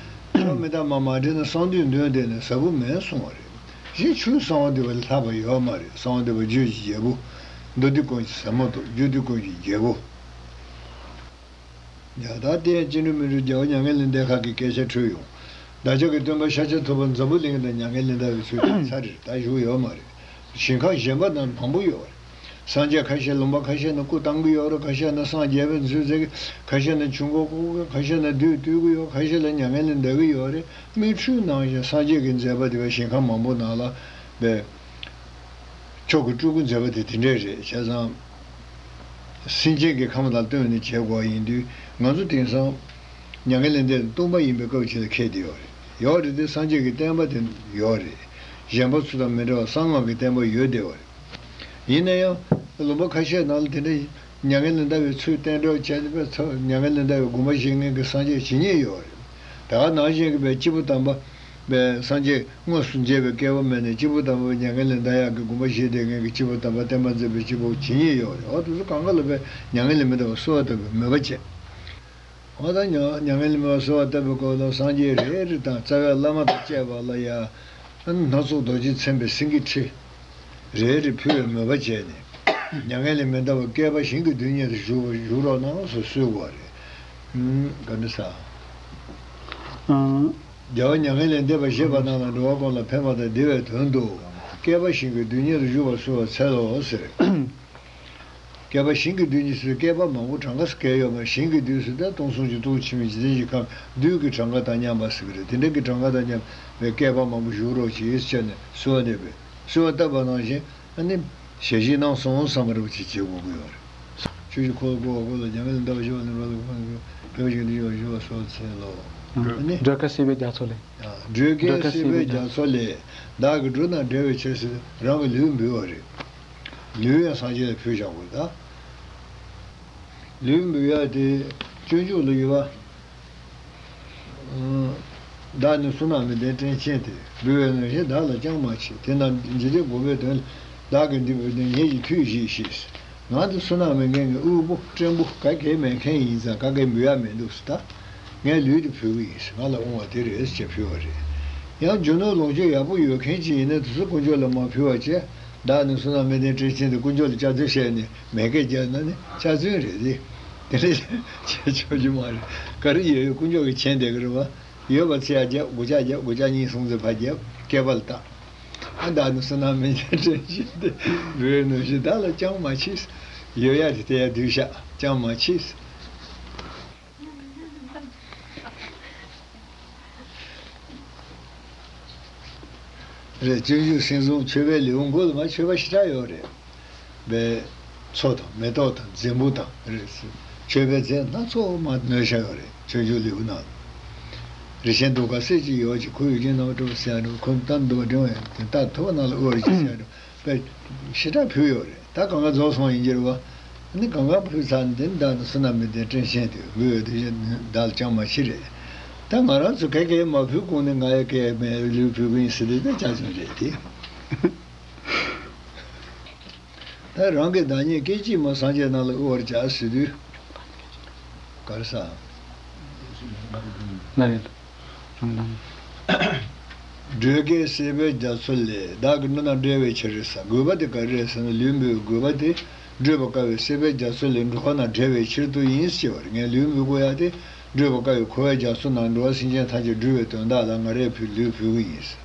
འཆི་བ་མི་རྟག་པ་མ་དྲན་ན་གསང་འདུས་འདོན་བསྡད་ན་ཟབ་པོ་མེད་གསུངས་པ་རེད། གཞན་ཆོས་གསང་བ་འདུས་པ་ལས་ལྷག་པ་ཡོད་མ་རེད། གསང་བ་འདུས་པ་རྒྱུད་ཀྱི་རྒྱལ་པོ། མདོ་སྡེ་ཀུན་གྱི་ཟབ་མོ་དང་རྒྱུད་སྡེ་ཀུན་གྱི་རྒྱལ་པོ། ཡ། ད་དེ་ཡང་ཅི་འདྲ་མི་འདྲ་རྒྱལ་བ་མྱ་ངན་ལས་འདས་ཁག་གི་སྐད་ཆ་འཕྲོས་ཡོང་། བདག་ཅག་གི་སྟོན་པ་ཤཱཀྱ་ཐུབ་པ་འཛམ་བུ་གླིང་ལ་མྱ་ངན་ལས་འདའ་བའི་ཚུལ་དེ་ཚར་རེད། ད་བཞུགས་ཡོད་མ་རེད། ཞིང་ཁམས་གཞན་པ་ན་མང་པོ་ཡོད་རེད། སངས་རྒྱས་ཁ་ཤས་ལུང་པ་ཁ་ཤས་ན་སྐུ་བལྟམས་ཀྱི་ཡོད་རེད། ཁ་ཤས་ན་སངས་རྒྱས་པའི་ཚུལ་མཛད་ཀྱི། ཁ་ཤས་ན་ཆོས་འཁོར་བསྐོར་གྱི། ཁ་ཤས་ལ་བདུད་བཏུལ་གྱི་ཡོད། ཁ་ཤས་ལ་མྱ་ངན་ལས་འདའ་གི་ཡོད་རེད། མིག་འཕྲུལ་ནང་བཞིན་སངས་རྒྱས་ཀྱི་མཛད་པ་དེ་བས་ཞིང་ཁམས་མང་པོ་ནང་ལ་བས། མཆོག་གི་སྤྲུལ་སྐུ་མཛད་པ་དེ་དེ་འདྲས་རེད། བྱས་ཙང་། སེམས་ཅན་གྱི་ཁམས་དང་བསྟུན་ནས་བྱེད་དགོས་ཡིན་དུས་ང་ཚོ་དེང་སང་། མྱ་ངན་ལས་འདས་སྟོང་པ་ཡིན་པའི་སྐབས་ཅིག་ལ་འཁེལ་བསྡད་ཡོད་རེད། ཡོད་རེད་དེ་སངས་རྒྱས་ཀྱི་བསྟན་པ་དེ་ཡོད་རེད། གཞན་པ་ཚོ་དང་མི་འདྲ་བར་གསང་སྔགས་ཀྱི་བསྟན་པ་ཡོད་བསྡད་པ་རེད། ཡིན་ན་ཡང་། ལུང་པ་ཁ་ཤས་ནང་ལ་དེ་འདྲ་མྱ་ངན་ལས་འདའ་བའི་ཚུལ་བསྟན་གྲོགས་བྱས་ནས་པའི་ཚོ་མྱ་ངན་ལས་འདའ་བའི་དགོངས་པ་བཞེས་མཁན་གྱི་སངས་རྒྱས་ཇི་སྙེད་ཡོད་རེད། ད་ག་ནང་བཞིན་གྱི་པའི་སྐྱེས་བུ་དམ་པ། པའི་སངས་རྒྱས་དངོས་སུ་མཇལ་བའི་སྐལ་བ་མེད་ནས་སྐྱེས་བུ་དམ་པ་མྱ་ངན་ལས་འདའ་ཡག་གི་དགོངས་པ་བཞེས་བསྡད་མཁན་གྱི་སྐྱེས་བུ་དམ་པ་བསྟན་པ་མཛད་པའི་སྐྱེས་བུ་ཇི་སྙེད་ཡོད་རེད། འོ་དེ་ཚོ་གང་ག་ལ་པའི་མྱ་ངན་ལས་མི་འདའ་བར་གསོལ་བ་བཏབ་པའི་མོས་པ་བྱས། འོ་ད་མྱ་ངན་ལས་མི་འདའ་བར་གསོལ་བ་བཏབ་པའི་སྐོར་ལ་སངས་རྒྱས་རེ་རེ་དང་རྩ་བའི་བླ་མ་དང་བཅས་པ་ལ་ཡ། སྣ་ཚོགས་རྡོ་རྗེ་མཚན་པའི་སེང་གེ་ཁྲི། རེ་རེ་ཕུལ་བའི་མོས་པ་བྱས་ནས། མྱ་ངན་ལས་མི་འདའ་བར་བསྐལ་པ་ཞིང་གི་རྡུལ་སྙེད་དུ་བཞུགས་བཞུགས་རོགས་གནང་ཟེར་གསོལ་དགོས་རེད། ཨུམ། ག་འདྲ་ཟ། ཨང་། རྒྱལ་བ་མྱ་ངན་ལས་འདས་པར་བཞེད་པ་རྣམས་ལ་འགྲོ་བ་ཀུན་ལ་ཕན་པ་དང་བདེ་བའི་དོན་དུ། བསྐལ་པ་ཞིང་གི་རྡུལ་སྙེད་དུ་བཞུགས་པར་གསོལ་བར་འཚལ་ལོ་ཟེར། བསྐལ་པ་ཞིང་གི་རྡུལ་སྙེད་ཟེར་བསྐལ་པ་མང་པོ་གྲངས་ཀ་བཀལ་ཡོད་མ་རེད། ཞིང་གི་རྡུལ་ཟེར་ད་སྟོང་གསུམ་གྱི་སྟོང་ཆེན་པོའི་འཇིག་རྟེན་གྱི་ཁམས་རྡུལ་གྱི་གྲངས་ཀ་དང་མཉམ་པ་ཟེར་གྱི་རེད། དེ་འདྲ་གི་གྲངས་ཀ་དང་མཉམ་པའི་བསྐལ་པ་མང་པོ་བཞུགས་རོགས་གྱིས་ཟེར་ནས་གསོལ་བ་འདེབས་པས། གསོལ་བ་བཏབ་པ་ནང་བཞིན་ཨ་ནི་ཞལ་བཞེས་གནང་སོང་བསམ་པ་རེ་བ་ཅིག་བྱེད་དགོས་ཀྱི་ཡོད་རེད། ཆོས་ཀྱི་འཁོར་ལོ་བསྐོར་བ་ཀུན་ལ་མྱ་ངན་ལས་འདའ་བར་ཤོག་ནས་རོགས་ལ་ཕན་ཐོགས་བསྐལ་པ་ཞིང་དུ་བཞུགས་པར་ཤོག་ཟེར་ལོ། ཨ་ནི། སྒྲོལ་དཀར་སྲིད་པའི་རྒྱ་མཚོ་ལས། ཨ། སྒྲོལ་དཀར་སྲིད་པའི་རྒྱ་མཚོ་ལས། བདག་གི་འགྲོ་རྣམས་བསྒྲལ་བའི་ཕྱིར་ཟེར། རང་གི་ལུས་འབུལ་བ་རེད། ལུས་ཡང་སངས་རྒྱས་ལ་ཕུལ་བཞག་དགོས་ད། ལུས་འབུལ་ཡ་དེ་སྤྱོད་འཇུག་ལ་ཡོད་པ། བདག་ནི་བསོད་ནམས་མི་ལྡན་བཀྲེན་ཆེན་ཏེ། འབུལ་བས་ནོར་ཞིང་བདག་ལ་ཅང་མ་མཆིས། དེས་ན་འཇིག་རྟེན་བསྒོམ་པའི་དོན་ལ། བདག་གིས་འདི་འབུལ་ནས་ངེད་ཀྱི་མཐུས་བཞེས་ཤིག། ང་འདི་བསོད་ནམས་མེད་མཁན་གྱི་དབུལ་པོ་བཀྲེན་པོ་ག་གེ་མེད་མཁན་ཡིན་ཙང་ག་གེ་འབུལ་ཡ་མི་འདུག་ཟེར་ད། ངས་ལུས་འདི་ཕུལ་གི་ཡིན་ཟེར། ང་ལ་དབང་བ་དེ་རེད་ཟེར་ཕུལ་བ་རེད། ཡང་རྒྱུ་ནོར་ལོངས་སྤྱོད་ཡག་པོ་ཡོད་མཁན་ཅིག་ཡིན་ན་དེ་ཚོ་དཀོན་མཆོག་ལ་མ་ཕུལ་བ་བྱས། བདག་ནི་བསོད་ནམས་མི་ལྡན་བཀྲེན་ཆེན་ཏེ། དཀོན་མཆོག་ལ་སྐྱག་རྫུན་བཤད་ནས་མེ་སྐད་རྒྱབ་ན་ནི་སྐྱག་རྫུན་རེད་དེ། དེ་འདྲ་བྱེད་ཆོག་གི་མ་རེད། ག་རེ་ཡོད་ཡོད་དཀོན་མཆོག་གིས་མཁྱེན་བསྡད་ཀྱི་རེད་བ། ཡོད་པ་ཚེ་ཡར་རྒྱབ། དགུ་ཆ་རྒྱབ། དགུ་ཆ་གཉིས་སོང་ཚེ་ཕར་རྒྱབ། སྐེད་པ་ལ་བཏགས། ཨ། བདག་ནི་བསོད་ནམས་མི་ལྡན་བཀྲེན་ཆེན་ཏེ། འབུལ་བས་ནོར་ཞིང་བདག་ལ་ཅང་མ་མཆིས། ཡོད་ཡ་དེ་དེ་ཡར་བསྡུས་བཞག། ཅང་མ་མཆིས། རེད། སྤྱོད་འཇུག་སེམས་གསུམ་མཆོད་པའི་ལེའུ་མགོ་ལ་མ་མཆོད་པ་ཞེ་དྲག་ཡོད་རེད། པའི་མཚོ་དང་མེ་ཏོག་དང་རྫིང་བུ་དང་རེད། མཆོད་པའི་རྫས་སྣ་ཚོགས་མ་ནོས་བཞག་ཡོད་རེད། སྤྱོད་འཇུག་ལེའུ་ནང་ལ། རིན་ཆེན་གདུགས་དཀར་གསེར་གྱི་ཡོལ་བ་ཅན། ཁོ་ཡུལ་ཅན་རྣམ་པར་སྤྲུལ་པ་ཟེར་ཡ་འདྲ་བོ། ཁོ་ལྟར་འདུག་པ་འགྲེང་བ་ཡང་དེ་ལྟར་ཐུབ་པ་རྣམས་ལ་དབུལ་བར་བྱ་ཟེར་ཡ་འདྲ་བོ། པའི་ཞེ་དྲག་ཕུལ་ཡོད་རེད། ད་གང་ག་རྫོགས་སོང་ཡིན་གྱི་རེད་བ། ནི་གང་ག་ཕུལ་ཚར་ནས་དེ་ནི་བདག་ནི་བསོད་ནམས་མི་ལྡན་བཀྲེན་ཆེན་ཏེ། འབུལ་བས་དེ་བཞིན་བདག་ལ་ཅང་མ་མཆིས་རེད། ད་ང་རང་ཚོ་ག་གེ་མ་ཕུལ་གོང་ནས་ང་ཡ་གེ་མེད་ལུས་ཕུལ་གི་ཡིན་ཟེར་དེ་ད་ཅག་ཙམ་རེད་དེ། ད་རང་གི་བདག་ཉིད་སྐད་ཅིག་མ་སངས་རྒྱས་རྣམས་ལ་དབུལ་བར་བྱ་ཟེར་དུས། ག་རེ་ཟ། ལ་ཡོད། སྒྲོལ་དཀར་སྲིད་པའི་རྒྱ་མཚོ་ལས། བདག་གི་འགྲོ་རྣམས་བསྒྲལ་བའི་ཕྱིར་ཟེར། དགོས་པ་དེ་ག་རེ་རེད་ཟེར་ན། ལུས་འབུལ་དགོས་པ་དེ་སྒྲོལ་བ་དཀར་པོའི་སྲིད་པའི་རྒྱ་མཚོ་ལས་འགྲོ་བ་རྣམས་བསྒྲལ་བའི་ཕྱིར་དུ་ཡིན་ཞེས་པ་རེད། ངས་ལུས་འབུལ་དགོས་ཡ་དེ་སྒྲོལ་བ་དཀར་པོའི་འཁོར་བའི་རྒྱ་མཚོ་ནང་འགྲོ་བ་སེམས་ཅན་ཐམས་ཅད་སྒྲོལ་བའི་དོན་དག་ལ་ང་རས་ཕུལ། ལུས་ཕུལ་གི་ཡིན་ཟེར།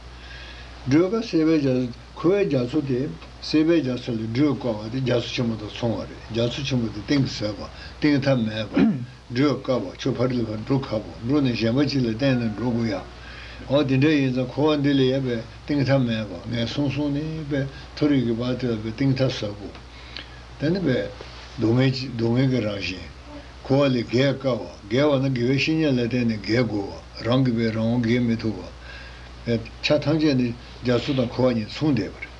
སྒྲོལ་དཀར་སྲིད་པའི་རྒྱ། འཁོར་བའི་རྒྱ་མཚོ་དེ། སྲིད་པའི་རྒྱ་མཚོ་ལས་སྒྲོལ་དཀའ་བ་དེ་རྒྱ་མཚོ་ཆེན་པོ་དང་མཚུངས་པ་རེད། རྒྱ་མཚོ་ཆེན་པོ་དེ་གཏིང་ཟབ་པ། གཏིང་མཐའ་མེད་པ། སྒྲོལ་དཀའ་བ། ཁྱོད་ཕ་རི་ལ་ཕར་འགྲོ་ཁག་པོ། འགྲོ་ནས་གཞན་པ་ཅིག་ལ་བརྟེན་ནས་འགྲོ་དགོས་ཡ། འོ་དེ་འདྲ་ཡིན་ཙང་འཁོར་བ་འདི་ལ་ཡོད་པའི་གཏིང་མཐའ་མེད་པ། ངན་སོང་གསུམ་ནས་པའི་མཐོ་རིས་ཀྱི་བར་དེ་ལ་པའི་གཏིང་མཐའ་ཟབ་པོ། དེ་ནི་པའི་སྡུག་བསྔལ་གྱི་སྡུག་བསྔལ་གྱི་རང་བཞིན། འཁོར་བ་ལས་རྒྱལ་དཀའ་བ། རྒྱལ་བ་ན་དགེ་བའི་བཤེས་གཉེན་ལ་བརྟེན་ནས་རྒྱལ་དགོས་པ། རང་གིས་པའི་རང་དབང་རྒྱལ་མི་ཐུབ་པ། ཆ་ཐམས་ཅད་ནི་རྒྱ་མཚོ་དང་འཁོར་བ་གཉིས་མཚུངས་བསྡད་པ་རེད།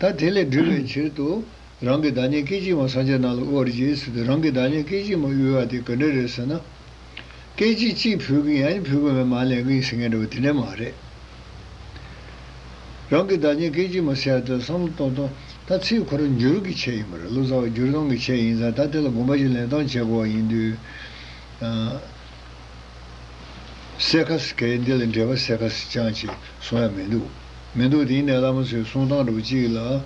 ད་དེ་ལས་སྒྲོལ་བའི་ཕྱིར་དུ། རང་གི་བདག་ཉིད་སྐད་ཅིག་མ་སངས་རྒྱས་རྣམས་ལ་དབུལ་བར་བྱ་ཟེར་དུས། རང་གི་བདག་ཉིད་སྐད་ཅིག་མ་དབུལ་བ་དེ་ག་འདྲ་རེད་ཟེར་ན། སྐད་ཅིག་གཅིག་ཕུལ་གི་ཡང་ཕུལ་གི་མེད། མར་ལེན་གི་ཡིན་ཟེར་མཁན་འདྲ་བོ་དེ་འདྲ་མ་རེད། རང་གི་བདག་ཉིད་སྐད་ཅིག་མ་ཟེར་ཡ་དེ་བསམ་བློ་གཏོང་སྟངས་ད་ཚིག་ཁོ་རང་འགྱུར་གྱི་ཆེད་ཡིན་པ་རེད། བློ་རྩ་བ་འགྱུར་སྟངས་ཀྱི་ཆེད་ཡིན་ཙང་། ད་དེ་ལ་དགོངས་པ་ཞིག་ལེན་སྟངས་བྱེད་དགོས་པ་ཡིན་དུས། ཨ། གསལ་ཁ་ཟེར་མཁན་འདི་ལ་འགྲེལ་པ་གསལ་ཁ་ཟེར་ཅང་ཅིག་གསུང་ཡ་མི་འདུག་མི་འདུག་དེ་ཡིན་ནའི་བླ་མ་ཚོའི་གསུང་སྟངས་འདྲ་བོ་ཅིག་ལ།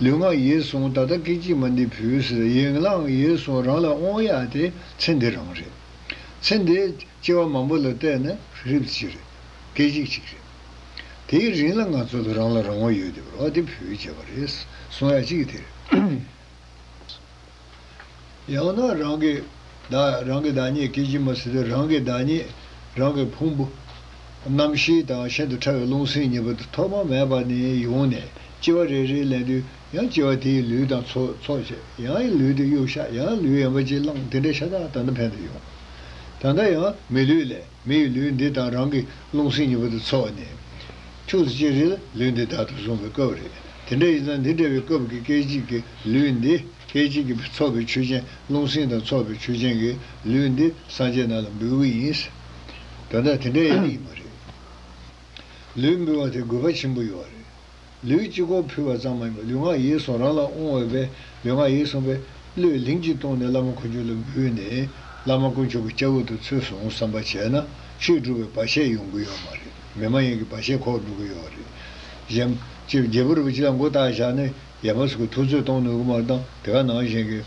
ལུས་ངག་ཡིད་གསུམ་ད་ལྟ་སྐད་ཅིག་མ་འདི་ཕུལ་ཟེར། ཡིད་ངག་ཡིད་གསུམ་རང་ལ་དབང་ཡ་དེ་ཚེ་འདི་རང་རེད། ཚེ་འདི་སྐྱེ་བ་མང་པོ་ལ་བལྟས་ན་རིབ་ཅིག་རེད། སྐད་ཅིག་ཅིག་རེད། དེའི་རིང་ལ་ང་ཚོ་ལ་རང་ལ་རང་དབང་ཡོད་བསྡད་པ་རེད། དེ་ཕུལ་བྱས་པ་རེད། གསུང་ཡ་གཅིག་དེ་རེད། ཡང་ན་རང་གི་བདག་རང་གི་བདག་ཉིད་སྐད་ཅིག་མ་ཟེར་དུས། རང་གི་བདག་ཉིད་རང་གི་ཕུང་པོ། རྣམ་ཤེས་དང་ཤིན་ཏུ་ཕྲ་བའི་རླུང་སེམས་གཉིས་པོ་དེ་ཐོག་མ་མེད་པ་ནས་ཡོང་ནས་ལྕི་བ་རེ་རེ་ལེན་དུས། ཡང་ལྕི་བ་དེའི་ལུས་དང་ཚོགས་ཚོགས་བྱས། ཡང་ལུས་དེ་གཡུག་བཞག་ཡང་ལུས་ཡན་པ་གཅིག་བླངས། དེ་འདྲ་ཤ་སྟག་ད་ལྟ་ཕན་དུ་ཡོང་། ད་ལྟ་ཡང་མི་ལུས་ལས། མི་ཡི་ལུས་འདི་དང་རང་གི་རླུང་སེམས་གཉིས་པོ་དེ་ཚོགས་ནས། ཁྱུག་ཙམ་ཅིག་རེ་ལ་ལུས་འདི་བདག་ཏུ་བཟུང་བའི་སྐབས་རེད། དེ་འདྲ་ཡིན་ཙང་འདི་འདྲ་བའི་སྐབས་ཀྱི་སྐད་ཅིག་གི་ལུས་འདི། སྐད་ཅིག་གིས་ཚོགས་པའི་ཆོས་ཅན། རླུང་སེམས་དང་ཚོགས་པའི་ཆོས་ཅན་གྱི་ལུས་འདི་སངས་རྒྱས་རྣམས་ལ་འབུལ་གྱི་ཡིན། ད་ལྟ་དེ་འདྲ་ཡང་ཡིན་པ་རེད། ལུས་འབུལ་བ་དེ་དགོས་པ་ཆེན་པོ་ཡོད་རེད། ལུས་གཅིག་པོ་ཕུལ་བ་ཙམ་མ་ཡིན་པར་ལུས་ངག་ཡིད་གསུམ་རང་ལ་དབང་བའི་ལུས་ངག་ཡིད་གསུམ་པའི་བློས་ལིང་གཅིག་བཏང་ནས་བླ་མ་དཀོན་མཆོག་ལ་འབུལ་ནས། བླ་མ་དཀོན་མཆོག་གི་སྐྱབས་འོག་ཏུ་ཚུད་སོང་བསམ་པ་བྱས་ན་ཆོས་སྒྲུབ་པའི་བར་ཆད་ཡོང་གི་ཡོད་མ་རེད། མི་མ་ཡིན་གྱི་བར་ཆད་ཁོག་འགྲོ་གི་ཡོད་རེད། གཞན་གཅིག་རྒྱལ་པོ་རིན་པོ་ཆེ་ལ་མགོ་བཏགས་བཞག་ནས་ཡ་མ་སུ་གི་ཐུབ་ཚོད་གཏོང་ནུས་ཀྱི་མ་རེད་དང་། དེ་ག་ནང་བཞིན་གྱི་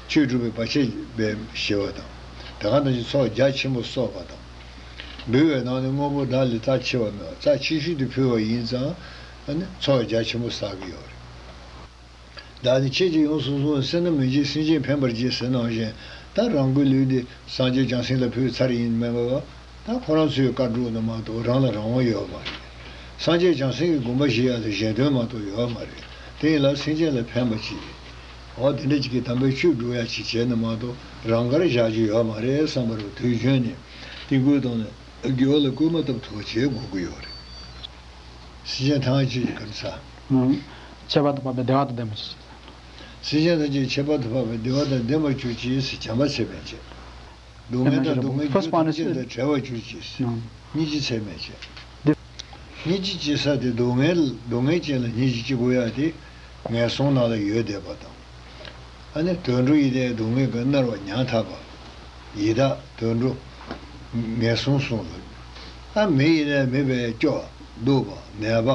ཆོས་སྒྲུབ་པའི་བར་ཆད་པའི་ཞི་བ་དང་། དེ་ག་ནང་བཞིན་ཚོགས་རྒྱ་ཆེན་པོ་གསོག་པ་དང་། འབུལ་བའི་ནང་ནས་དངོས་པོ་བདག་ལས་རྩ་ཆེ་བ་མེད་པ། རྩ་ཆེ་ཤོས་དེ་ཕུལ་བ་ཡིན་ཙང་། ཨ་ནི་ཚོགས་རྒྱ་ཆེན་པོ་བསགས་ཀྱི་ཡོད་རེད། བདག་ནི་ཁྱེད་ཀྱིས་ཡོངས་སུ་བཟུང་བས། བསོད་ནམས་མི་བྱེད་སེམས་ཅན་ཕན་པར་བྱེད་ཟེར་ནང་བཞིན། ད་རང་གི་ལུས་འདི་སངས་རྒྱས་བྱང་སེམས་ལ་ཕུལ་ཚར་ཡིན་མིན་པ། ད་ཁོ་རང་ཚོའི་བཀའ་སྒྲོག་ན་མ་གཏོགས་རང་ལ་རང་དབང་ཡོད་མ་རེད། སངས་རྒྱས་བྱང་སེམས་ཀྱི་དགོངས་པ་བཞེས་ཡ་ལ་གཞན་དོན་མ་གཏོགས་ཡོད་མ་རེད། དེ་ཡིན་ལ་སེམས་ཅན་ལ་ཕན་པ་ཅིག་འོ་དེ་འདྲ་ཅིག་གི་དམ་པའི་ཆོས་སྒྲུབ་ཡ་ཅིག་བྱས་ན་མ་གཏོགས་རང་དགར་བཞག་རྒྱུ་ཡོད་མ་རེད་བསམ་པ་རེད། དུས་རྒྱུན་ནས་དེ་ཀུན་བཏང་ནས། རྒྱུ་ལ་སྐུལ་མ་བཏབ་ཐུབ་པ་བྱེད་དགོས་ཀྱི་ཡོད་རེད། སེམས་ཅན་ཐམས་ཅད་ཀྱི་ག་རེ་ཟ། ཨང་། ཁྱད་པར་དུ་འཕགས་པའི་བདེ་བ་དང་ལྡན་པ་ཞིག་སེམས་ཅན་ཐམས་ཅད་ཁྱད་པར་དུ་འཕགས་པའི་བདེ་བ་དང་ལྡན་པར་གྱུར་ཅིག་ཟེར། བྱམས་པ་ཚད་མེད་བྱས། སྡུག་བསྔལ་དང་སྡུག་བསྔལ་གྱི་རྒྱུ་ཐམས་ཅད་དང་བྲལ་བར་གྱུར་ཅིག་ཟེར། ཨང་། སྙིང་རྗེ་ཚད་མེད་བྱས། སྙིང་རྗེ་སྐྱེ་ས་དེ་སྡུག་བསྔལ། སྡུག་བསྔལ་ཅན་ལ་སྙིང་རྗེ་སྐྱེ་དགོས་ཡ་དེ་ངན་སོང་ནང་ལ་ཡོད་བསྡད་པ་དང་། ཨ་ནི་དུད་འགྲོ་ཡིན་ནའི་སྡུག་བསྔལ་གྱིས་མནར་བ་ཉམ་ཐག་པ། ཡི་དྭགས་དུད་འགྲོ། ངན་སོང་གསུམ་ལ། ཨ་མི་ཡིན་ནའི་མི་བས་སྐྱོ། སྡུག་པ་ནད་པ།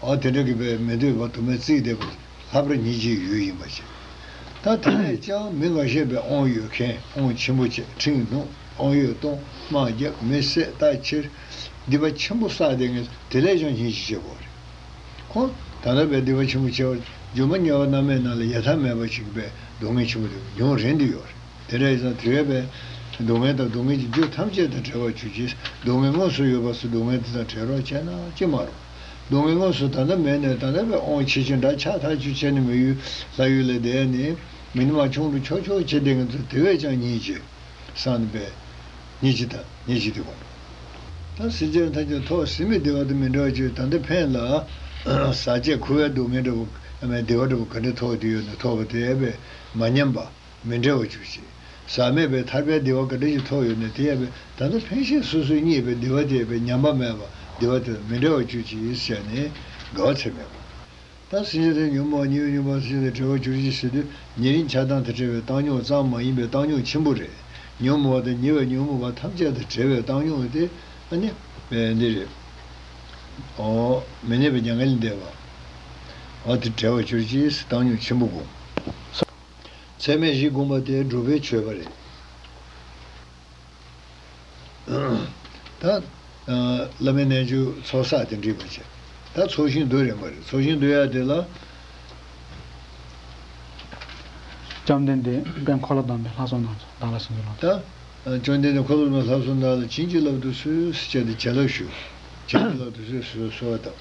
ཨ་དེ་འདྲ་གི་བས་མི་འདོད་པ་དུ་མས་བརྩིས་བསྡད་པ་ལྷག་པར་སྙིང་རྗེའི་ཡུལ་ཡིན་པ་བྱས། ད་དེ་ནས་ཀྱང་མི་ང་ཤེས་པའི་དབང་ཡོད་མཁན། དབང་ཆེན་པོ་བྱས། ཁྲིམས་བསྲུང་། དབང་ཡོད་གཏོང་། དམག་རྒྱག་མི་བསད། ལྟ་ཕྱིར། སྡིག་པ་ཆེན་པོ་བསགས་བསྡད་མཁན་དེ་ལས་ཀྱང་སྙིང་རྗེ་ཆེ་བོ་རེད། ཁོང་ད་ལྟ་བས་སྡིག་པ་ཆེན་པོ་བྱས་པ། སྒྱུ་མ་དམྱལ་བ་རྣམ་སྨིན་ནང་ལ་ཡལ་ཐབས་མེད་པ་ཞིག་པས་སྡུག་བསྔལ་ཆེན་པོ་དེ་མྱོང་རན་དུ་ཡོད་རེད། དེ་འདྲ་ཡིན་ཙང་དེ་བས་པས་སྡུག་བསྔལ་དང་སྡུག་བསྔལ་གྱི་རྒྱུ་ཐམས་ཅད་དང་བྲལ་བར་གྱུར་ཅིག་སྡུག་བསྔལ་དངོས་སུ་ཡོད་པ་སོགས་སྡུག་བསྔལ་དེ་དང་བྲལ་རོགས་བྱས་ན་ཅི་མ་རུང་། སྡུག་བསྔལ་དངོས་སུ་ད་ལྟ་མེད་ནས་ད་ལྟ་བས་དབང་ཆེ་ཆུང་འདྲ་ཆགས་ཐག་ཆོད་བྱས་ནས་མི་ཡུལ་ལྷ་ཡུལ་ལ་བསྡད་ནས་མི་ནི་མ་ཆུང་རུ་ཆོག་ཆོག་བྱེད་བསྡད་མཁན་ཚོ་དེ་བས་ཀྱང་སྙིང་རྗེ། སངས་པས་སྙིང་རྗེ་དང་སྙིང་རྗེ་དེ་དགོངས། ད་སེམས་ཅན་ཐམས་ཅད་ཐོག་ཟིན་པའི་བདེ་བ་དང་མི་འབྲལ་བར་གྱུར། ད་ལྟ་ཕན་ལ་ཟག་བཅས་ཁུ་བའི་སྡུག་བསྔལ་འདྲ་བོ་ཨ་མའི་བདེ་བ་འདྲ་བོ་ག་འདྲ་ཐོབ་བསྡད་ཡོད་ན་ཐོབ་པ་དེ་ཡས་པས་མ་ཉམས་པ་མི་འབྲལ་བར་གྱུར་ཅིག་ཟག་མེད་པའི་ཐར་པའི་བདེ་བ་ག་འདྲ་ཞིག་ཐོབ་ཡོད་ན་དེ་ཡས་པས་ད་ལྟ་ཕན་ཆད་སོ་སོས་རྙེད་པའི་བདེ་བ་དེ་ཡས་པས་ཉམས་པ་མེད་པ་བདེ་བ་དེ་མི་འབྲལ་བར་གྱུར་ཅིག་ཟེར་ནས་དགའ་བ་ཚད་མེད་པ། ད་སེམས་ཅན་དེ་ཉོན་མོངས་པ་ཉེ་བའི་ཉོན་མོངས་སེམས་ཅན་དང་བྲལ་བར་གྱུར་ཅིག་ཟེར་དུས་ཉེ་རིང་ཆགས་སྡང་དང་བྲལ་བའི་བཏང་སྙོམས་ཙམ་མ་ཡིན་པའི་བཏང་སྙོམས་ཆེན་པོ་རེད། ཉོན་མོངས་པ་དང་ཉེ་བའི་ཉོན་མོངས་པ་ཐམས་ཅད་དང་བྲལ་བའི་བཏང་སྙོམས་དེ་ཨ་ནི་འདི་རེད། ཨོ། མི་གནས་པའི་མྱ་ངན་ལས་འདས་པ། ཨོ་དེ་བྲལ་བར་གྱུར་ཅིག་བཏང་སྙོམས་ཆེན་པོ་དགོངས། ཚད་མེད་བཞི་བསྒོམས་པ་དེ་སྒྲུབ་པའི་མཆོད་པ་རེད། ད། བླ་མའི་རྣལ་འབྱོར་ཚོགས་བསགས་དེ་འགྲིག་པ་བྱས། ད་ཚོགས་ཞིང་བསྡུ་རན་པ་རེད། ཚོགས་ཞིང་བསྡུ་ཡ་དེ་ལ། བཅོམ་ལྡན་འདས་དཔལ་འཁོར་ལོ་སྡོམ་པའི་ལྷ་ཚོགས་རྣམས་སུ་བདག་ལ་བྱིན་གྱིས་རློབས། ད། བཅོམ་ལྡན་འདས་འཁོར་ལོ་སྡོམ་པའི་ལྷ་ཚོགས་རྣམས་ལ་བྱིན་གྱིས་བརླབ་ཏུ་གསོལ་ཟེར་བྱས་ཏེ་བྱིན་རླབས་ཞུ། བྱིན་གྱིས་བརླབ་ཏུ་གསོལ་ཞུ་གསོལ་བ་བཏབ།